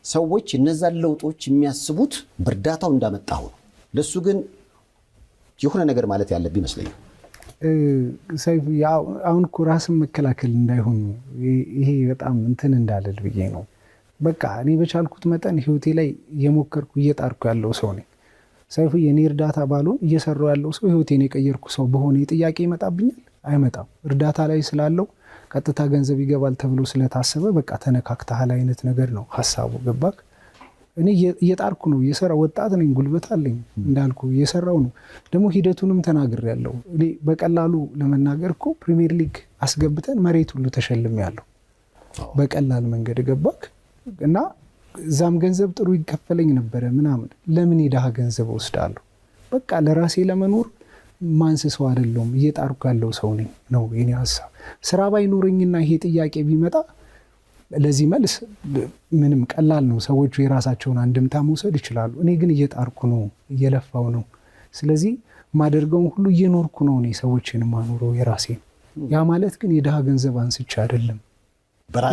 ሰዎች እነዛን ለውጦች የሚያስቡት በእርዳታው እንዳመጣሁ ነው። ለእሱ ግን የሆነ ነገር ማለት ያለብህ ይመስለኛል። ሰይፉ፣ አሁን እኮ ራስን መከላከል እንዳይሆን ይሄ በጣም እንትን እንዳልል ብዬ ነው። በቃ እኔ በቻልኩት መጠን ህይወቴ ላይ እየሞከርኩ እየጣርኩ ያለው ሰው ነኝ። ሰይፉ፣ የእኔ እርዳታ ባልሆን እየሰራው ያለው ሰው ህይወቴን የቀየርኩ ሰው በሆነ ጥያቄ ይመጣብኛል? አይመጣም። እርዳታ ላይ ስላለው ቀጥታ ገንዘብ ይገባል ተብሎ ስለታሰበ በቃ ተነካክተሃል አይነት ነገር ነው ሀሳቡ። ገባክ? እኔ እየጣርኩ ነው እየሰራ፣ ወጣት ነኝ፣ ጉልበት አለኝ፣ እንዳልኩ እየሰራው ነው። ደግሞ ሂደቱንም ተናግሬያለሁ። እኔ በቀላሉ ለመናገር እኮ ፕሪሚየር ሊግ አስገብተን መሬት ሁሉ ተሸልሜያለሁ። በቀላል መንገድ፣ ገባክ? እና እዛም ገንዘብ ጥሩ ይከፈለኝ ነበረ ምናምን። ለምን የድሃ ገንዘብ ወስዳለሁ? በቃ ለራሴ ለመኖር ማንስ ሰው አይደለሁም፣ እየጣርኩ ያለው ሰው ነኝ ነው የኔ ሀሳብ። ስራ ባይኖረኝና ይሄ ጥያቄ ቢመጣ ለዚህ መልስ ምንም ቀላል ነው። ሰዎቹ የራሳቸውን አንድምታ መውሰድ ይችላሉ። እኔ ግን እየጣርኩ ነው፣ እየለፋው ነው። ስለዚህ ማደርገውን ሁሉ እየኖርኩ ነው። እኔ ሰዎችን ማኖረው የራሴን። ያ ማለት ግን የድሃ ገንዘብ አንስቼ አይደለም።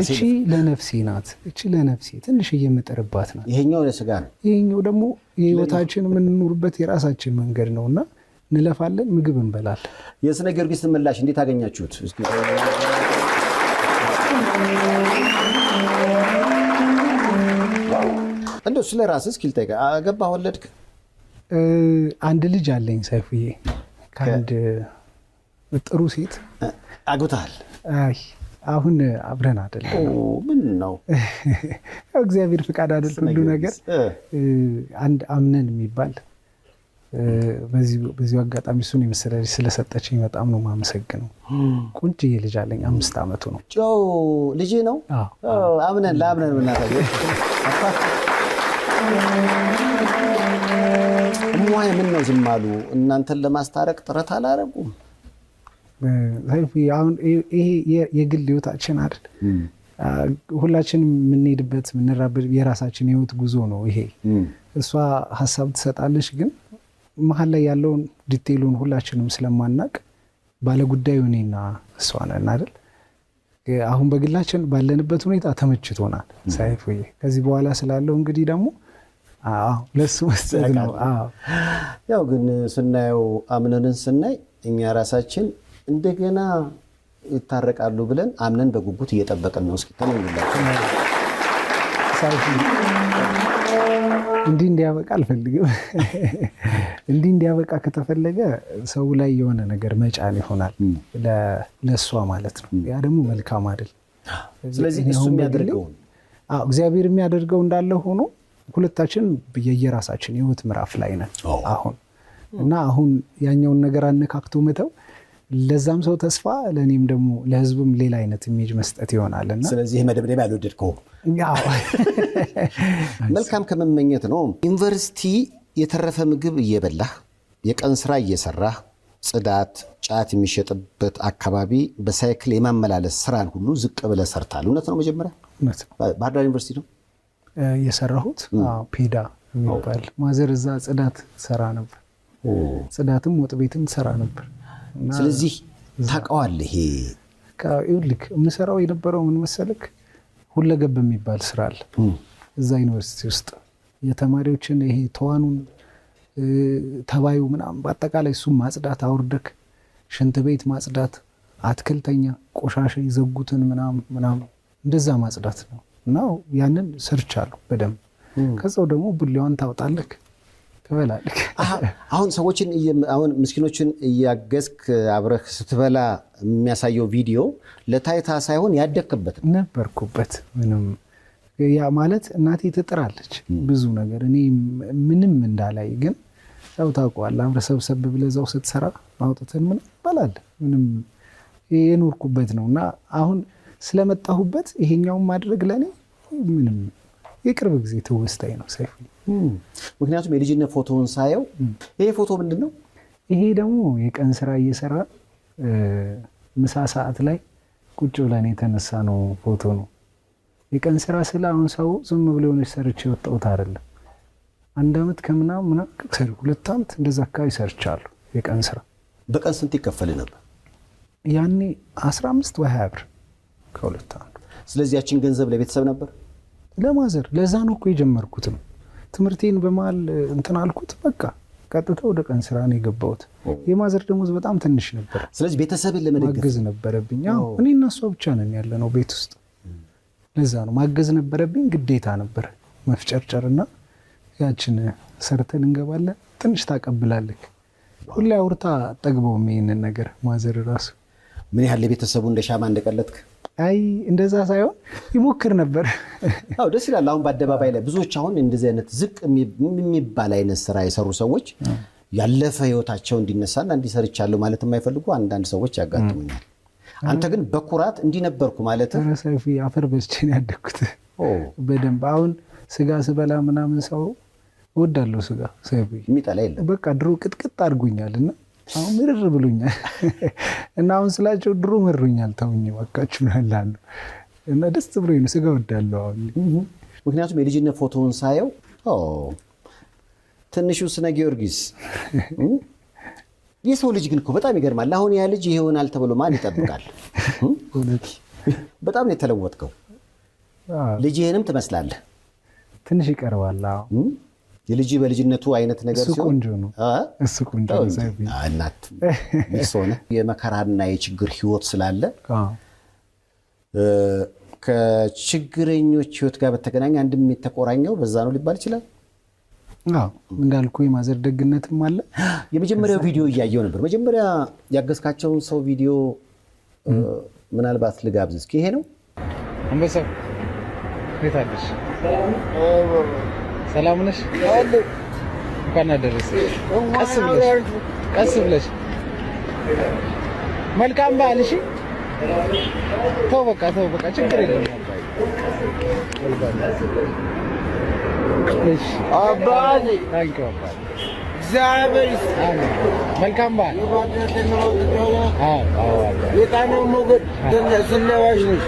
እቺ ለነፍሴ ናት። እቺ ለነፍሴ ትንሽ እየምጥርባት ናት። ይሄኛው ለስጋ ነው። ይሄኛው ደግሞ የህይወታችን የምንኖርበት የራሳችን መንገድ ነው እና እንለፋለን፣ ምግብ እንበላለን። የስነ ጊዮርጊስን ምላሽ እንዴት አገኛችሁት? እስኪ እንደው ስለ ራስህ እስኪ ልጠይቅህ። አገባህ? ወለድክ? አንድ ልጅ አለኝ ሰይፉዬ፣ ከአንድ ጥሩ ሴት። አግብተሃል? አይ፣ አሁን አብረን አይደለም። ምን ነው? ያው እግዚአብሔር ፍቃድ አይደል ሁሉ ነገር። አንድ አምነን የሚባል፣ በዚሁ አጋጣሚ እሱን የመሰለ ልጅ ስለሰጠችኝ በጣም ነው የማመሰግነው። ቆንጅዬ ልጅ አለኝ፣ 5 ዓመቱ ነው። ጨው ልጅ ነው። አምነን ለአምነን ብናታየ እሟይ ምን ነው ዝም አሉ? እናንተን ለማስታረቅ ጥረት አላረጉም? አሁን ይሄ የግል ህይወታችን አይደል? ሁላችንም የምንሄድበት የምንራበት የራሳችን የህይወት ጉዞ ነው ይሄ። እሷ ሀሳብ ትሰጣለች፣ ግን መሀል ላይ ያለውን detail ኡን ሁላችንም ስለማናቅ ባለጉዳዩ እኔና እሷ ነን አይደል? አሁን በግላችን ባለንበት ሁኔታ ተመችቶናል ሰይፉዬ። ከዚህ በኋላ ስላለው እንግዲህ ደግሞ ለሱ መስጠት ነው። ያው ግን ስናየው አምነንን ስናይ እኛ ራሳችን እንደገና ይታረቃሉ ብለን አምነን በጉጉት እየጠበቅን ነው። እስኪ ተመኙላቸው። እንዲህ እንዲያበቃ አልፈልግም። እንዲህ እንዲያበቃ ከተፈለገ ሰው ላይ የሆነ ነገር መጫን ይሆናል፣ ለእሷ ማለት ነው። ያ ደግሞ መልካም አይደል። ስለዚህ እሱ የሚያደርገውን እግዚአብሔር የሚያደርገው እንዳለ ሆኖ ሁለታችን የየራሳችን የህይወት ምዕራፍ ላይ ነን አሁን። እና አሁን ያኛውን ነገር አነካክቶ መተው ለዛም ሰው ተስፋ፣ ለእኔም ደግሞ ለህዝቡም ሌላ አይነት image መስጠት ይሆናል እና ስለዚህ መደምደሚያ አልወደድከውም። መልካም ከመመኘት ነው። ዩኒቨርሲቲ የተረፈ ምግብ እየበላህ፣ የቀን ስራ እየሰራህ፣ ጽዳት፣ ጫት የሚሸጥበት አካባቢ በሳይክል የማመላለስ ስራን ሁሉ ዝቅ ብለህ ሰርተሃል። እውነት ነው? መጀመሪያ እውነት ነው። ባህር ዳር ዩኒቨርሲቲ ነው የሰራሁት። ፔዳ የሚባል ማዘር እዛ ጽዳት ሰራ ነበር። ጽዳትም ወጥ ቤትም ሰራ ነበር። ስለዚህ ታውቀዋለህ። ይሄ ይኸውልህ የምሰራው የነበረው ምን መሰለክ፣ ሁለገብ የሚባል ስራ አለ እዛ ዩኒቨርሲቲ ውስጥ፣ የተማሪዎችን ይሄ ተዋኑን ተባዩ ምናምን በአጠቃላይ እሱም ማጽዳት፣ አውርደክ ሽንት ቤት ማጽዳት፣ አትክልተኛ ቆሻሻ የዘጉትን ምናምን ምናምን እንደዛ ማጽዳት ነው። እና ያንን ሰርቻለሁ በደንብ። ከዛው ደግሞ ቡሌዋን ታውጣለክ፣ ትበላለክ። አሁን ሰዎችን፣ አሁን ምስኪኖችን እያገዝክ አብረህ ስትበላ የሚያሳየው ቪዲዮ ለታይታ ሳይሆን ያደግክበት ነበርኩበት። ምንም ያ ማለት እናቴ ትጥራለች ብዙ ነገር እኔ ምንም እንዳላይ፣ ግን ያው ታውቀዋለህ፣ አብረህ ሰብሰብ ብለህ እዛው ስትሰራ አውጥተን ምን ይባላል ምንም የኖርኩበት ነው። እና አሁን ስለመጣሁበት ይሄኛውን ማድረግ ለእኔ ምንም የቅርብ ጊዜ ትውስታዬ ነው ሰይፉ። ምክንያቱም የልጅነት ፎቶውን ሳየው ይሄ ፎቶ ምንድን ነው? ይሄ ደግሞ የቀን ስራ እየሰራ ምሳ ሰዓት ላይ ቁጭ ብለን የተነሳ ነው ፎቶ ነው። የቀን ስራ ስለ አሁን ሰው ዝም ብሎ የሆነች ሰርቼ የወጣሁት አይደለም። 1 ዓመት ከምናምን ምናምን 2 ዓመት እንደዛ አካባቢ ሰርቻለሁ የቀን ስራ። በቀን ስንት ይከፈል ነበር? ያኔ 15 ወይ 20 ብር ከሁለት አንዱ። ስለዚህ ያችን ገንዘብ ለቤተሰብ ነበር ለማዘር። ለዛ ነው እኮ የጀመርኩትም ትምህርቴን በመሀል እንትን አልኩት። በቃ ቀጥታ ወደ ቀን ስራ ነው የገባሁት። የማዘር ደሞዝ በጣም ትንሽ ነበር። ስለዚህ ቤተሰብን ለመደገፍ ማገዝ ነበረብኝ። አዎ እኔ እና እሷ ብቻ ነን ያለ ነው ቤት ውስጥ። ለዛ ነው ማገዝ ነበረብኝ፣ ግዴታ ነበር መፍጨርጨርና ያችን ሰርተን እንገባለን። ትንሽ ታቀብላለች። ሁሌ አውርታ ጠግበውም ይሄንን ነገር ማዘር ራሱ ምን ያህል ለቤተሰቡ እንደ ሻማ እንደቀለጥክ። አይ እንደዛ ሳይሆን ይሞክር ነበር። አዎ ደስ ይላል። አሁን በአደባባይ ላይ ብዙዎች አሁን እንደዚህ አይነት ዝቅ የሚባል አይነት ስራ የሰሩ ሰዎች ያለፈ ህይወታቸው እንዲነሳና እንዲሰርቻለሁ ማለት የማይፈልጉ አንዳንድ ሰዎች ያጋጥሙኛል። አንተ ግን በኩራት እንዲህ ነበርኩ ማለት ኧረ ሰይፉ አፈር በልቼ ነው ያደግኩት በደንብ። አሁን ስጋ ስበላ ምናምን ሰው እወዳለሁ ስጋ ሰይፉ፣ የሚጠላ የለም። በቃ ድሮ ቅጥቅጥ አድርጎኛል እና አሁን ምርር ብሎኛል። እና አሁን ስላቸው ድሮ መሮኛል ተውኝ እባካችሁ እላለሁ። እና ደስ ብሎኝ ነው ስጋ እወዳለሁ አሁን። ምክንያቱም የልጅነት ፎቶውን ሳየው ትንሹ ስነ ጊዮርጊስ። የሰው ልጅ ግን እኮ በጣም ይገርማል። አሁን ያ ልጅ ይሆናል ተብሎ ማን ይጠብቃል? በጣም ነው የተለወጥከው። ልጅህንም ትመስላለህ። ትንሽ ይቀርባል። የልጅ በልጅነቱ አይነት ነገር እሱ ሲሆን ቆንጆ ነው። እሱ ቆንጆ ነው። ሰይፉ እናት mix ሆነ የመከራና የችግር ህይወት ስላለ ከችግረኞች ህይወት ጋር በተገናኘ አንድም የተቆራኘው በዛ ነው ሊባል ይችላል። አዎ እንዳልኩ የማዘር ደግነትም አለ። የመጀመሪያው ቪዲዮ እያየው ነበር። መጀመሪያ ያገዝካቸውን ሰው ቪዲዮ ምናልባት ልጋብዝ እስኪ። ይሄ ነው አንበሳው፣ እንዴት አለሽ? ሰላም ነሽ? እንኳን አደረሰሽ። ቀስ ብለሽ ቀስ ብለሽ መልካም በዓል። እሺ ተው በቃ ተው በቃ ችግር የለም አባዬ። እሺ አባቴ thank you አባዬ። እግዚአብሔር ይስጥ። አሜን። መልካም በዓል። አዎ አዎ አባዬ። የጣናው ሞገድ ስለባሽ ነሽ።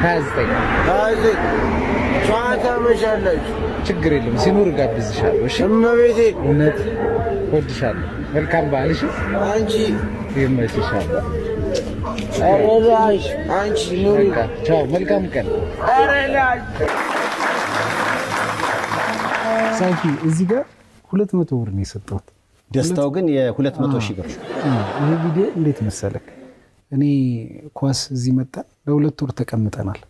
29 29 ጨዋታ መሻላችሁ። ችግር የለም ሲኖር እጋብዝሻለሁ። እሺ እመቤቴ እውነት እወድሻለሁ። መልካም በዓል። እሺ አንቺ ይመችሻል። ኧረ ላሽ አንቺ ኑሪ። በቃ ቻው። መልካም ቀን። ኧረ ላሽ ሳይፊ እዚህ ጋር 200 ብር ነው የሰጠሁት። ደስታው ግን የ200 ሺህ ብር። ይህ ቪዲዮ እንዴት መሰለክ፣ እኔ ኳስ እዚህ መጣን ለ2 ወር ተቀምጠናል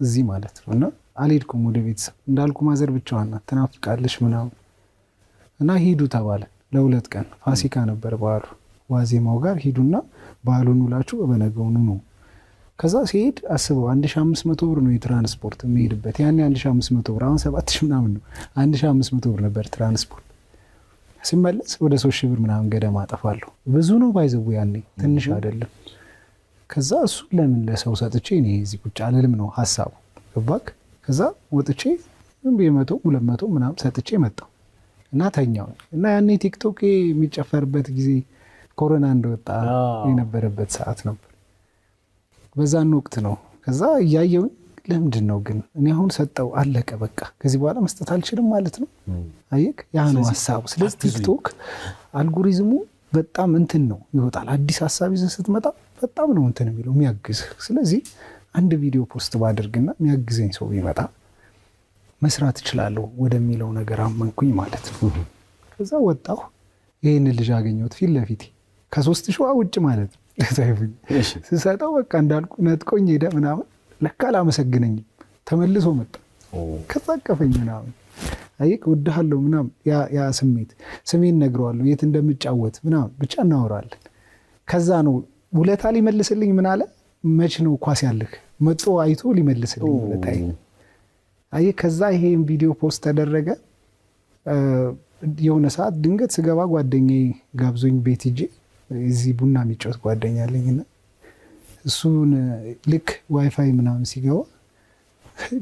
እዚህ ማለት ነው። እና አልሄድኩም ወደ ቤተሰብ እንዳልኩ ማዘር ብቻዋን ናት ትናፍቃለች ምናምን እና ሂዱ ተባለ ለ2 ቀን። ፋሲካ ነበር በዓሉ። ዋዜማው ጋር ሂዱና በዓሉን ውላችሁ በነገው ኑ። ከዛ ሲሄድ አስበው 1500 ብር ነው የትራንስፖርት የሚሄድበት። ያኔ 1500 ብር አሁን 7000 ምናምን ነው። 1500 ብር ነበር ትራንስፖርት። ሲመለስ ወደ 3000 ብር ምናምን ገደማ አጠፋለሁ። ብዙ ነው ባይዘው ያኔ ትንሽ አይደለም። ከዛ እሱ ለምን ለሰው ሰጥቼ እኔ እዚህ ቁጭ አልልም ነው ሀሳቡ። ገባክ? ከዛ ወጥቼ ዝም ብዬ 100 200 ምናምን ሰጥቼ መጣሁ እና ተኛው። እና ያኔ ቲክቶክ የሚጨፈርበት ጊዜ ኮሮና እንደወጣ የነበረበት ሰዓት ነበር። በዛን ወቅት ነው። ከዛ እያየሁኝ ለምንድን ነው ግን እኔ አሁን ሰጠው አለቀ በቃ ከዚህ በኋላ መስጠት አልችልም ማለት ነው። አየክ፣ ያ ነው ሀሳቡ። ስለዚህ ቲክቶክ አልጎሪዝሙ በጣም እንትን ነው ይወጣል። አዲስ ሀሳብ ይዘህ ስትመጣ በጣም ነው እንትን የሚለው የሚያግዝህ። ስለዚህ አንድ ቪዲዮ post ባደርግና የሚያግዘኝ ሰው ቢመጣ መስራት እችላለሁ ወደሚለው ነገር አመንኩኝ ማለት ነው። ከዛ ወጣሁ፣ ይህን ልጅ አገኘሁት ፊት ለፊቴ ከ3000 ውጭ ማለት ነው። ስሰጠው በቃ እንዳልኩ ነጥቆኝ ሄደ ምናምን። ለካ አላመሰግነኝም። ተመልሶ መጣ። ከዛ አቀፈኝ ምናምን። አየህ እወድሃለሁ ምናምን ያ ስሜት ስሜን ነግረዋለሁ፣ የት እንደምጫወት ምናምን ብቻ እናወራለን። ከዛ ነው ውለታ ሊመልስልኝ ምን አለ፣ መች ነው ኳስ ያለህ መጦ አይቶ ሊመልስልኝ ውለታ። አየህ፣ ከዛ ይሄን ቪዲዮ post ተደረገ። የሆነ ሰዓት ድንገት ስገባ ጓደኛዬ ጋብዞኝ ቤት ሂጄ፣ እዚህ ቡና የሚጫወት ጓደኛ አለኝና እሱን ልክ ዋይፋይ ምናምን ሲገባ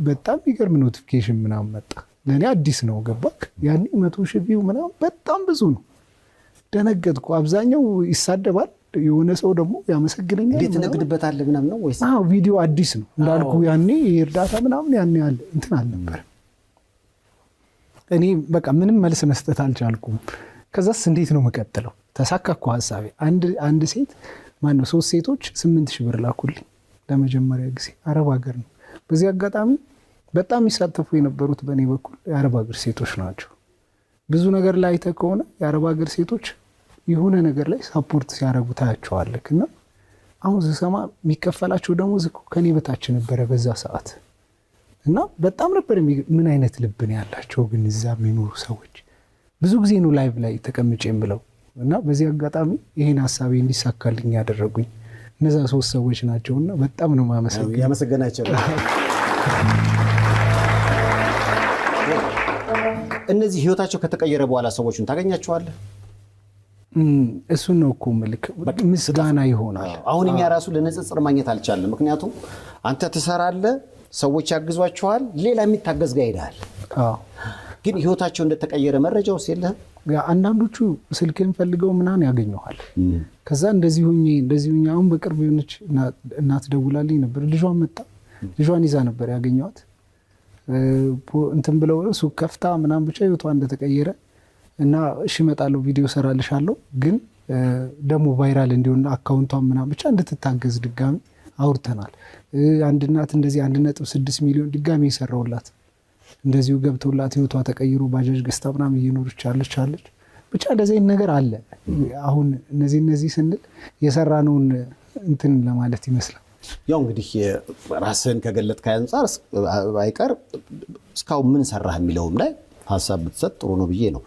በጣም የሚገርም notification ምናምን መጣ። ለእኔ አዲስ ነው፣ ገባክ? ያኔ 100,000 view ምናምን በጣም ብዙ ነው። ደነገጥኩ። አብዛኛው ይሳደባል፣ የሆነ ሰው ደግሞ ያመሰግነኛል። እንዴት ምናምን። ትነግድበታለህ ምናምን ነው ወይስ? አዎ፣ ቪዲዮ አዲስ ነው እንዳልኩ፣ ያኔ የእርዳታ ምናምን ያኔ ያለ እንትን አልነበረም። እኔ በቃ ምንም መልስ መስጠት አልቻልኩም። ከዛስ እንዴት ነው የምቀጥለው? ተሳካ እኮ ሀሳቤ። አንድ ሴት፣ ማነው፣ ሶስት ሴቶች 8,000 ብር ላኩልኝ ለመጀመሪያ ጊዜ። አረብ ሀገር ነው። በዚህ አጋጣሚ በጣም የሚሳተፉ የነበሩት በእኔ በኩል የአረብ ሀገር ሴቶች ናቸው። ብዙ ነገር ላይ አይተህ ከሆነ የአረብ ሀገር ሴቶች የሆነ ነገር ላይ support ሲያደርጉ ታያቸዋለህ። እና አሁን ስሰማ የሚከፈላቸው ደሞዝ እኮ ከኔ በታች ነበረ በዛ ሰዓት። እና በጣም ነበር ምን አይነት ልብ ነው ያላቸው ግን እዛ የሚኖሩ ሰዎች። ብዙ ጊዜ ነው live ላይ ተቀምጬ የምለው። እና በዚህ አጋጣሚ ይሄን ሀሳቤ እንዲሳካልኝ ያደረጉኝ እነዛ ሶስት ሰዎች ናቸው እና በጣም ነው የማመሰግነው። ያመሰገናቸው። እነዚህ ህይወታቸው ከተቀየረ በኋላ ሰዎቹን ታገኛቸዋለህ? እሱን ነው እኮ ምልክ ምስጋና ይሆናል። አሁን እኛ ራሱ ለንጽጽር ማግኘት አልቻልንም። ምክንያቱም አንተ ትሰራለህ፣ ሰዎች ያግዟቸዋል፣ ሌላ የሚታገዝ ጋር ሄደሃል። ግን ህይወታቸው እንደተቀየረ መረጃውስ የለህም? አንዳንዶቹ ስልክን ፈልገው ምናምን ያገኘኋል። ከዛ እንደዚህ ሁኜ እንደዚህ ሁኜ፣ አሁን በቅርብ የሆነች እናት ደውላልኝ ነበር። ልጇን መጣ፣ ልጇን ይዛ ነበር ያገኘኋት። እንትን ብለው ሱቅ ከፍታ ምናምን ብቻ ህይወቷ እንደተቀየረ እና እሺ እመጣለሁ፣ ቪዲዮ እሰራልሻለሁ፣ ግን ደግሞ viral እንዲሆንና account ቷን ምናምን ብቻ እንድትታገዝ ድጋሚ አውርተናል። አንድ እናት እንደዚህ 1.6 ሚሊዮን ድጋሚ የሰራውላት እንደዚሁ ገብቶላት ህይወቷ ተቀይሮ ባጃጅ ገዝታ ምናምን እየኖረች አለች አለች። ብቻ እንደዚህ አይነት ነገር አለ። አሁን እነዚህ እነዚህ ስንል የሰራነውን እንትን ለማለት ይመስላል። ያው እንግዲህ ራስህን ከገለጥክ አንጻር አይቀር እስካሁን ምን ሰራህ የሚለውም ላይ ሀሳብ ብትሰጥ ጥሩ ነው ብዬ ነው።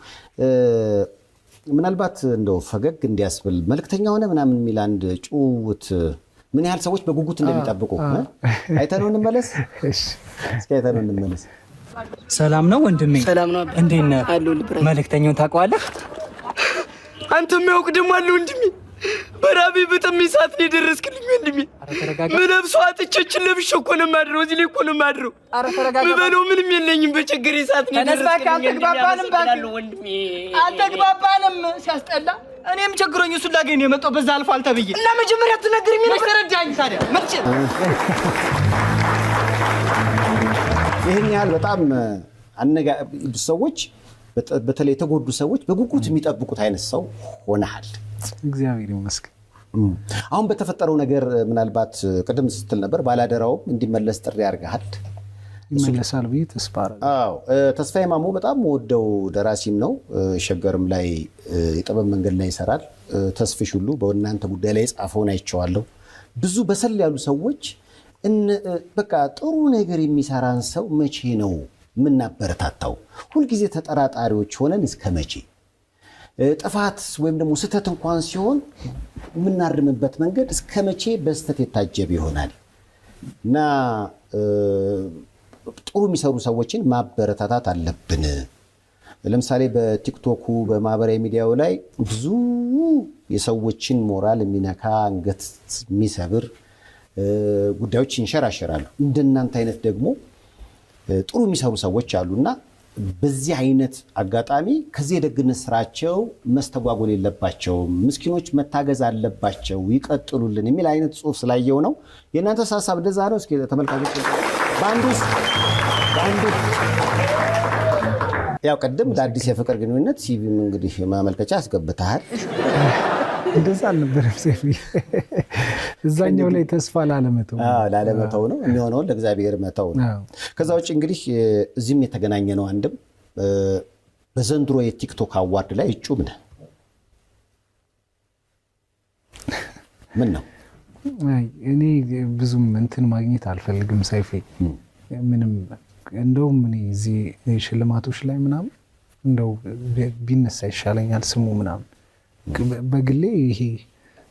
ምናልባት እንደው ፈገግ እንዲያስብል መልእክተኛ ሆነ ምናምን የሚል አንድ ጭውውት ምን ያህል ሰዎች በጉጉት እንደሚጠብቁ አይተነው እንመለስ። እስኪ አይተነው እንመለስ። ሰላም ነው ወንድሜ? ሰላም ነው። እንዴት ነህ? አለሁልህ brother። መልእክተኛውን ታውቀዋለህ? አንተ የሚያውቅ ደግሞ አለ ወንድሜ። በራቤ በጠሜ ሰዓት ነው የደረስክልኝ ወንድሜ። ምለብሰው አጥቼ ለብሼ እኮ ነው የማድረው። እዚህ ላይ እኮ ነው የማድረው። ምበለው ምንም የለኝም። በችግሬ ሰዓት ነው ተነስ እባክህ፣ የደረስክልኝ ወንድሜ። አልተግባባንም እባክህ። አመሰግናለሁ ወንድሜ። አልተግባባንም። ሲያስጠላ። እኔም ቸግሮኝ እሱን ላገኝ ነው የመጣው። በዛ አልፏል ተብዬ እና መጀመሪያ ትነግረኝ ነበር። ተረዳኝ ታዲያ መቼ ይህን ያህል በጣም ሰዎች፣ በተለይ የተጎዱ ሰዎች በጉጉት የሚጠብቁት አይነት ሰው ሆነሃል። እግዚአብሔር ይመስገን። አሁን በተፈጠረው ነገር ምናልባት ቅድም ስትል ነበር፣ ባላደራውም እንዲመለስ ጥሪ አድርገሃል። ይመለሳል ብዬ ተስፋ አደርጋለሁ። አዎ፣ ተስፋዬ ማሞ በጣም ወደው ደራሲም ነው። ሸገርም ላይ የጥበብ መንገድ ላይ ይሰራል። ተስፍሽ ሁሉ በእናንተ ጉዳይ ላይ የጻፈውን አይቼዋለሁ። ብዙ በሰል ያሉ ሰዎች በቃ ጥሩ ነገር የሚሰራን ሰው መቼ ነው የምናበረታታው? ሁልጊዜ ተጠራጣሪዎች ሆነን እስከ መቼ? ጥፋት ወይም ደግሞ ስህተት እንኳን ሲሆን የምናርምበት መንገድ እስከ መቼ በስህተት የታጀበ ይሆናል? እና ጥሩ የሚሰሩ ሰዎችን ማበረታታት አለብን። ለምሳሌ በቲክቶኩ በማህበራዊ ሚዲያው ላይ ብዙ የሰዎችን ሞራል የሚነካ፣ አንገት የሚሰብር ጉዳዮች ይንሸራሸራሉ። እንደናንተ አይነት ደግሞ ጥሩ የሚሰሩ ሰዎች አሉና በዚህ አይነት አጋጣሚ ከዚህ የደግነት ስራቸው መስተጓጎል የለባቸውም፣ ምስኪኖች መታገዝ አለባቸው፣ ይቀጥሉልን የሚል አይነት ጽሁፍ ስላየው ነው። የእናንተ ሀሳብ እንደዛ ነው? እስኪ ተመልካቾች በአንዱ በአንዱ ያው ቅድም ለአዲስ የፍቅር ግንኙነት CV ም እንግዲህ ማመልከቻ አስገብተሃል። እንደዛ አልነበረም ሰይፉ። እዛኛው ላይ ተስፋ ላለመተው። አዎ፣ ላለመተው ነው የሚሆነውን ለእግዚአብሔር መተው ነው። ከዛ ውጭ እንግዲህ እዚህም የተገናኘ ነው። አንድም በዘንድሮ የቲክቶክ award ላይ እጩ ነህ። ምን ነው? አይ፣ እኔ ብዙም እንትን ማግኘት አልፈልግም ሰይፌ። ምንም እንደውም እኔ እዚህ ሽልማቶች ላይ ምናምን እንደው ቢነሳ ይሻለኛል ስሙ ምናምን። በግሌ ይሄ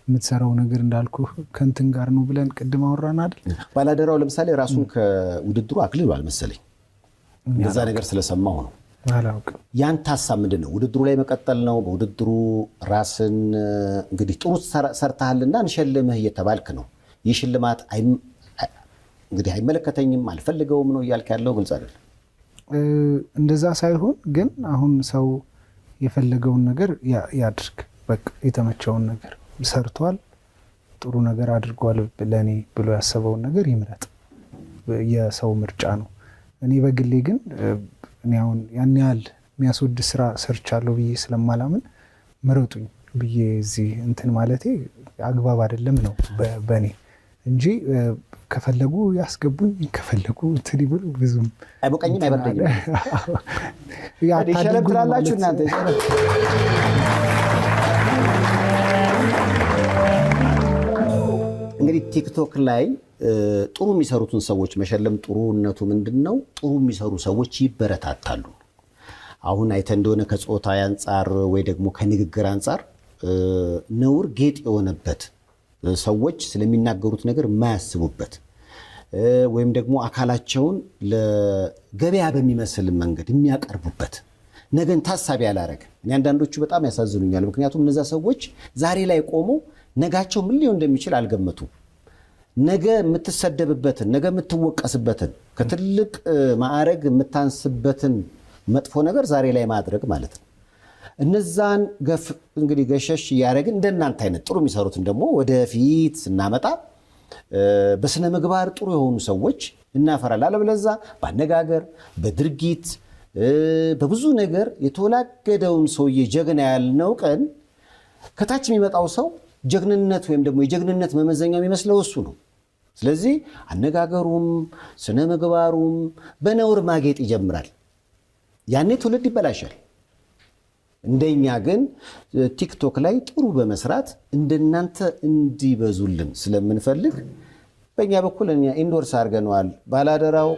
የምትሰራው ነገር እንዳልኩ ከእንትን ጋር ነው ብለን ቅድም አወራን አይደል? ባላደራው ለምሳሌ ራሱን ከውድድሩ አግልሏል መሰለኝ። እንደዛ ነገር ስለሰማሁ ነው። አላውቅም። ያንተ ሀሳብ ምንድን ነው? ውድድሩ ላይ መቀጠል ነው? በውድድሩ ራስን እንግዲህ ጥሩ ሰርተሃልና እንሸልምህ እየተባልክ ነው። ይህ ሽልማት እንግዲህ አይመለከተኝም፣ አልፈልገውም ነው እያልክ ያለው? ግልጽ አይደለም። እንደዛ ሳይሆን ግን አሁን ሰው የፈለገውን ነገር ያድርግ። በቃ የተመቸውን ነገር ሰርቷል፣ ጥሩ ነገር አድርጓል ለእኔ ብሎ ያሰበውን ነገር ይምረጥ። የሰው ምርጫ ነው። እኔ በግሌ ግን እኔ አሁን ያን ያህል የሚያስወድ ስራ ሰርቻለሁ ብዬ ስለማላምን ምረጡኝ ብዬ እዚህ እንትን ማለቴ አግባብ አይደለም ነው በእኔ እንጂ ከፈለጉ ያስገቡኝ፣ ከፈለጉ እንትን ይበሉ፣ ብዙም አይሞቀኝም አይበርደኝም። ይሸለም ትላላችሁ እናንተ። እንግዲህ ቲክቶክ ላይ ጥሩ የሚሰሩትን ሰዎች መሸለም ጥሩነቱ ምንድን ነው? ጥሩ የሚሰሩ ሰዎች ይበረታታሉ። አሁን አይተህ እንደሆነ ከጾታ አንጻር ወይ ደግሞ ከንግግር አንጻር ነውር ጌጥ የሆነበት፣ ሰዎች ስለሚናገሩት ነገር የማያስቡበት ወይም ደግሞ አካላቸውን ለገበያ በሚመስል መንገድ የሚያቀርቡበት፣ ነገን ታሳቢ ያላረገ፣ እኔ አንዳንዶቹ በጣም ያሳዝኑኛል። ምክንያቱም እነዛ ሰዎች ዛሬ ላይ ቆመው ነጋቸው ምን ሊሆን እንደሚችል አልገመቱም። ነገ የምትሰደብበትን፣ ነገ የምትወቀስበትን፣ ከትልቅ ማዕረግ የምታንስበትን መጥፎ ነገር ዛሬ ላይ ማድረግ ማለት ነው። እነዛን ገፍ እንግዲህ ገሸሽ እያደረግን እንደናንተ አይነት ጥሩ የሚሰሩትን ደግሞ ወደፊት ስናመጣ በስነ ምግባር ጥሩ የሆኑ ሰዎች እናፈራለን። አለበለዚያ በአነጋገር፣ በድርጊት፣ በብዙ ነገር የተወላገደውን ሰውዬ ጀግና ያልነው ቀን ከታች የሚመጣው ሰው ጀግንነት ወይም ደግሞ የጀግንነት መመዘኛ የሚመስለው እሱ ነው። ስለዚህ አነጋገሩም ስነ ምግባሩም በነውር ማጌጥ ይጀምራል። ያኔ ትውልድ ይበላሻል። እንደኛ ግን ቲክቶክ ላይ ጥሩ በመስራት እንደናንተ እንዲበዙልን ስለምንፈልግ በእኛ በኩል እኛ endorse አድርገነዋል። ባላደራው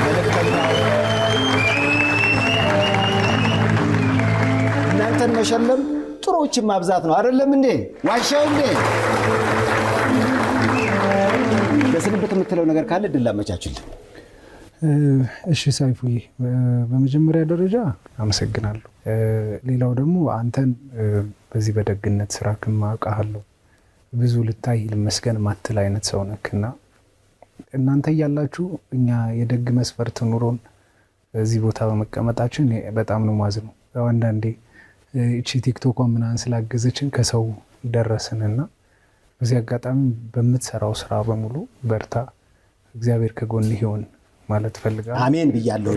መልእክተኛው እናንተን መሸለም ጥሩዎችን ማብዛት ነው። አይደለም እንዴ? ዋሻው እንዴ? ለስንብት የምትለው ነገር ካለ ድል አመቻችልን። እሺ ሰይፉዬ፣ በመጀመሪያ ደረጃ አመሰግናለሁ። ሌላው ደግሞ አንተን በዚህ በደግነት ስራ አውቅሃለሁ። ብዙ ልታይ ልመስገን ማትል አይነት ሰው ነክና እናንተ እያላችሁ እኛ የደግ መስፈርት ኑሮን እዚህ ቦታ በመቀመጣችን በጣም ነው ማዝነው። ያው አንዳንዴ እቺ ቲክቶኳ ምናምን ስላገዘችን ከሰው ደረስንና በዚህ አጋጣሚ በምትሰራው ስራ በሙሉ በርታ፣ እግዚአብሔር ከጎንህ ይሁን ማለት ፈልጋለሁ። አሜን ብያለሁ።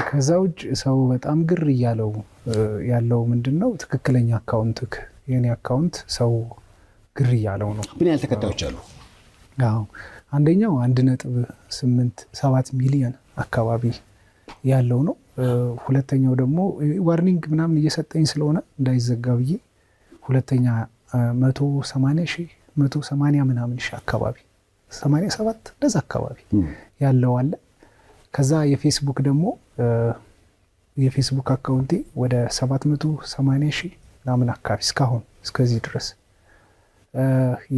ከዛ ውጭ ሰው በጣም ግር እያለው ያለው ምንድን ነው፣ ትክክለኛ account ክ የኔ account ሰው ግር እያለው ነው። ምን ያህል ተከታዮች አሉ? አዎ አንደኛው 1.87 ሚሊዮን አካባቢ ያለው ነው። ሁለተኛው ደግሞ warning ምናምን እየሰጠኝ ስለሆነ እንዳይዘጋ ብዬ ሁለተኛ 180 ሺህ፣ 180 ምናምን ሺህ አካባቢ፣ 87 እንደዛ አካባቢ ያለው አለ። ከዛ የፌስቡክ ደግሞ የፌስቡክ account ኤ ወደ 780 ሺህ ምናምን አካባቢ እስካሁን እስከዚህ ድረስ፣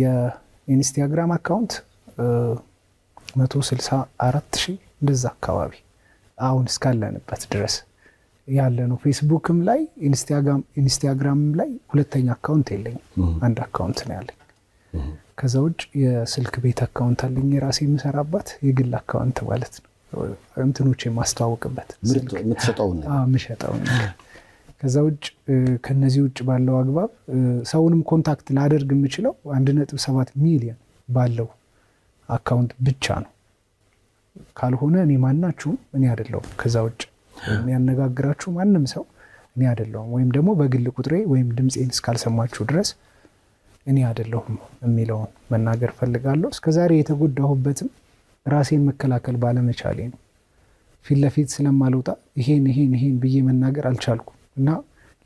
የኢንስታግራም account 164 ሺህ እንደዛ አካባቢ አሁን እስካለንበት ድረስ ያለ ነው። ፌስቡክም ላይ ኢንስታግራምም ላይ ሁለተኛ account የለኝም። አንድ account ነው ያለኝ። ከዛ ውጭ የስልክ ቤት account አለኝ የራሴ የምሰራባት የግል account ማለት ነው። እንትኖች የማስተዋወቅበት የምትሸጠውን የምሸጠውን ነገር። ከዛ ውጭ ከነዚህ ውጭ ባለው አግባብ ሰውንም contact ላደርግ የምችለው 1.7 ሚሊዮን ባለው account ብቻ ነው። ካልሆነ እኔ ማናችሁም እኔ አይደለሁም። ከዛ ውጭ የሚያነጋግራችሁ ማንም ሰው እኔ አይደለሁም፣ ወይም ደግሞ በግል ቁጥሬ ወይም ድምፄን እስካልሰማችሁ ድረስ እኔ አይደለሁም የሚለውን መናገር ፈልጋለሁ። እስከዛሬ የተጎዳሁበትም ራሴን መከላከል ባለመቻሌ ነው። ፊት ለፊት ስለማልወጣ ይሄን ይሄን ይሄን ብዬ መናገር አልቻልኩም እና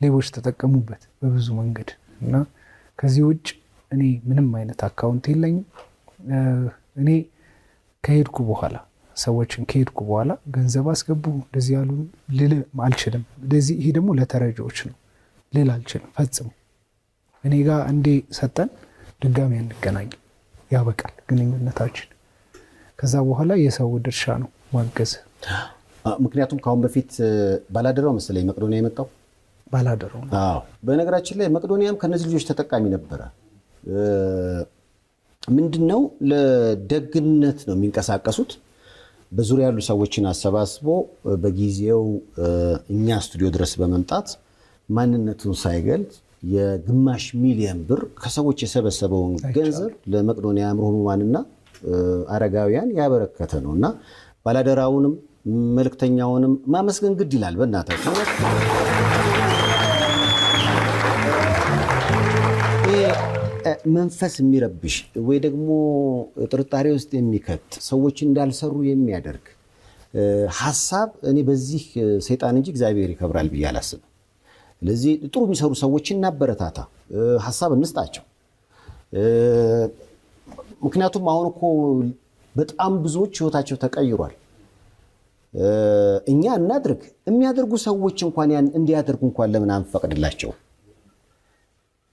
ሌቦች ተጠቀሙበት በብዙ መንገድ። እና ከዚህ ውጭ እኔ ምንም አይነት account የለኝም። እኔ ከሄድኩ በኋላ ሰዎችን ከሄድኩ በኋላ ገንዘብ አስገቡ እንደዚህ ያሉ ልል አልችልም። እንደዚህ ይሄ ደግሞ ለተረጂዎች ነው ልል አልችልም ፈጽሞ። እኔ ጋር እንዴ ሰጠን ድጋሚ አንገናኝም። ያበቃል ግንኙነታችን። ከዛ በኋላ የሰው ድርሻ ነው ማገዝ። ምክንያቱም ከአሁን በፊት ባላደራው መሰለኝ መቄዶንያ የመጣው ባላደራው ነው። አዎ። በነገራችን ላይ መቄዶንያም ከነዚህ ልጆች ተጠቃሚ ነበረ። ምንድነው ለደግነት ነው የሚንቀሳቀሱት። በዙሪያ ያሉ ሰዎችን አሰባስቦ በጊዜው እኛ ስቱዲዮ ድረስ በመምጣት ማንነቱን ሳይገልጽ የ500,000 ብር ከሰዎች የሰበሰበውን ገንዘብ ለመቄዶንያ አእምሮ ህሙማንና አረጋውያን ያበረከተ ነው እና ባላደራውንም መልእክተኛውንም ማመስገን ግድ ይላል። በእናታችሁ መንፈስ የሚረብሽ ወይ ደግሞ ጥርጣሬ ውስጥ የሚከት ሰዎች እንዳልሰሩ የሚያደርግ ሀሳብ እኔ በዚህ ሰይጣን እንጂ እግዚአብሔር ይከብራል ብዬ አላስብም። ስለዚህ ጥሩ የሚሰሩ ሰዎችን እናበረታታ፣ ሀሳብ እንስጣቸው። ምክንያቱም አሁን እኮ በጣም ብዙዎች ህይወታቸው ተቀይሯል። እኛ እናድርግ የሚያደርጉ ሰዎች እንኳን ያን እንዲያደርጉ እንኳን ለምን አንፈቅድላቸው?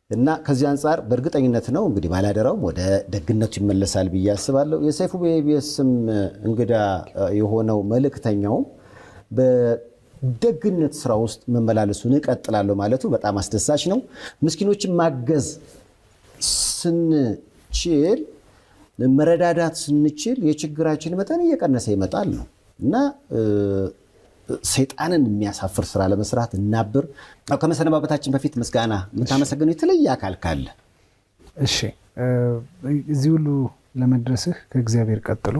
እና ከዚህ አንጻር በእርግጠኝነት ነው እንግዲህ ባላደራውም ወደ ደግነቱ ይመለሳል ብዬ አስባለሁ። የሰይፉ በኢቢኤስም እንግዳ የሆነው መልእክተኛውም በደግነት ስራ ውስጥ መመላለሱን እቀጥላለሁ ማለቱ በጣም አስደሳች ነው። ምስኪኖችን ማገዝ ስንችል፣ መረዳዳት ስንችል የችግራችን መጠን እየቀነሰ ይመጣል ነው እና ሰይጣንን የሚያሳፍር ስራ ለመስራት እናብር። ከመሰነባበታችን በፊት ምስጋና የምታመሰግነው የተለየ አካል ካለ? እሺ፣ እዚህ ሁሉ ለመድረስህ ከእግዚአብሔር ቀጥሎ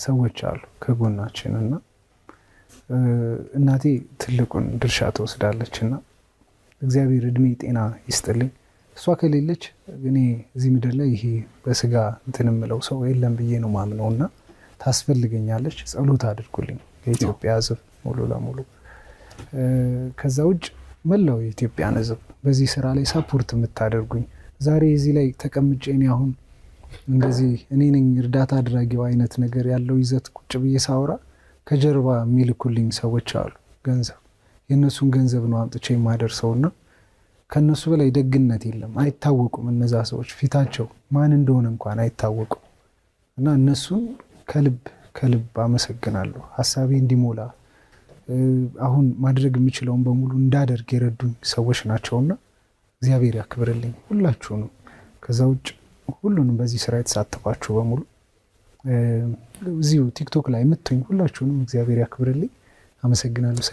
ሰዎች አሉ ከጎናችን እና እናቴ ትልቁን ድርሻ ትወስዳለች እና እግዚአብሔር እድሜ ጤና ይስጥልኝ። እሷ ከሌለች እኔ እዚህ ምድር ላይ ይሄ በስጋ እንትን የምለው ሰው የለም ብዬ ነው ማምነው እና ታስፈልገኛለች። ጸሎት አድርጉልኝ የኢትዮጵያ ሕዝብ ሙሉ ለሙሉ። ከዛ ውጭ መላው የኢትዮጵያን ሕዝብ በዚህ ስራ ላይ support የምታደርጉኝ ዛሬ እዚህ ላይ ተቀምጬ እኔ አሁን እንደዚህ እኔ ነኝ እርዳታ አድራጊው አይነት ነገር ያለው ይዘት ቁጭ ብዬ ሳወራ ከጀርባ የሚልኩልኝ ሰዎች አሉ ገንዘብ። የእነሱን ገንዘብ ነው አምጥቼ የማደርሰውና ከእነሱ በላይ ደግነት የለም። አይታወቁም እነዛ ሰዎች ፊታቸው ማን እንደሆነ እንኳን አይታወቁም። እና እነሱን ከልብ ከልብ አመሰግናለሁ። ሀሳቤ እንዲሞላ አሁን ማድረግ የምችለውን በሙሉ እንዳደርግ የረዱኝ ሰዎች ናቸውና እግዚአብሔር ያክብርልኝ ሁላችሁንም። ከዛ ውጭ ሁሉንም በዚህ ስራ የተሳተፋችሁ በሙሉ እዚሁ ቲክቶክ ላይ የምትኝ ሁላችሁንም እግዚአብሔር ያክብርልኝ። አመሰግናለሁ።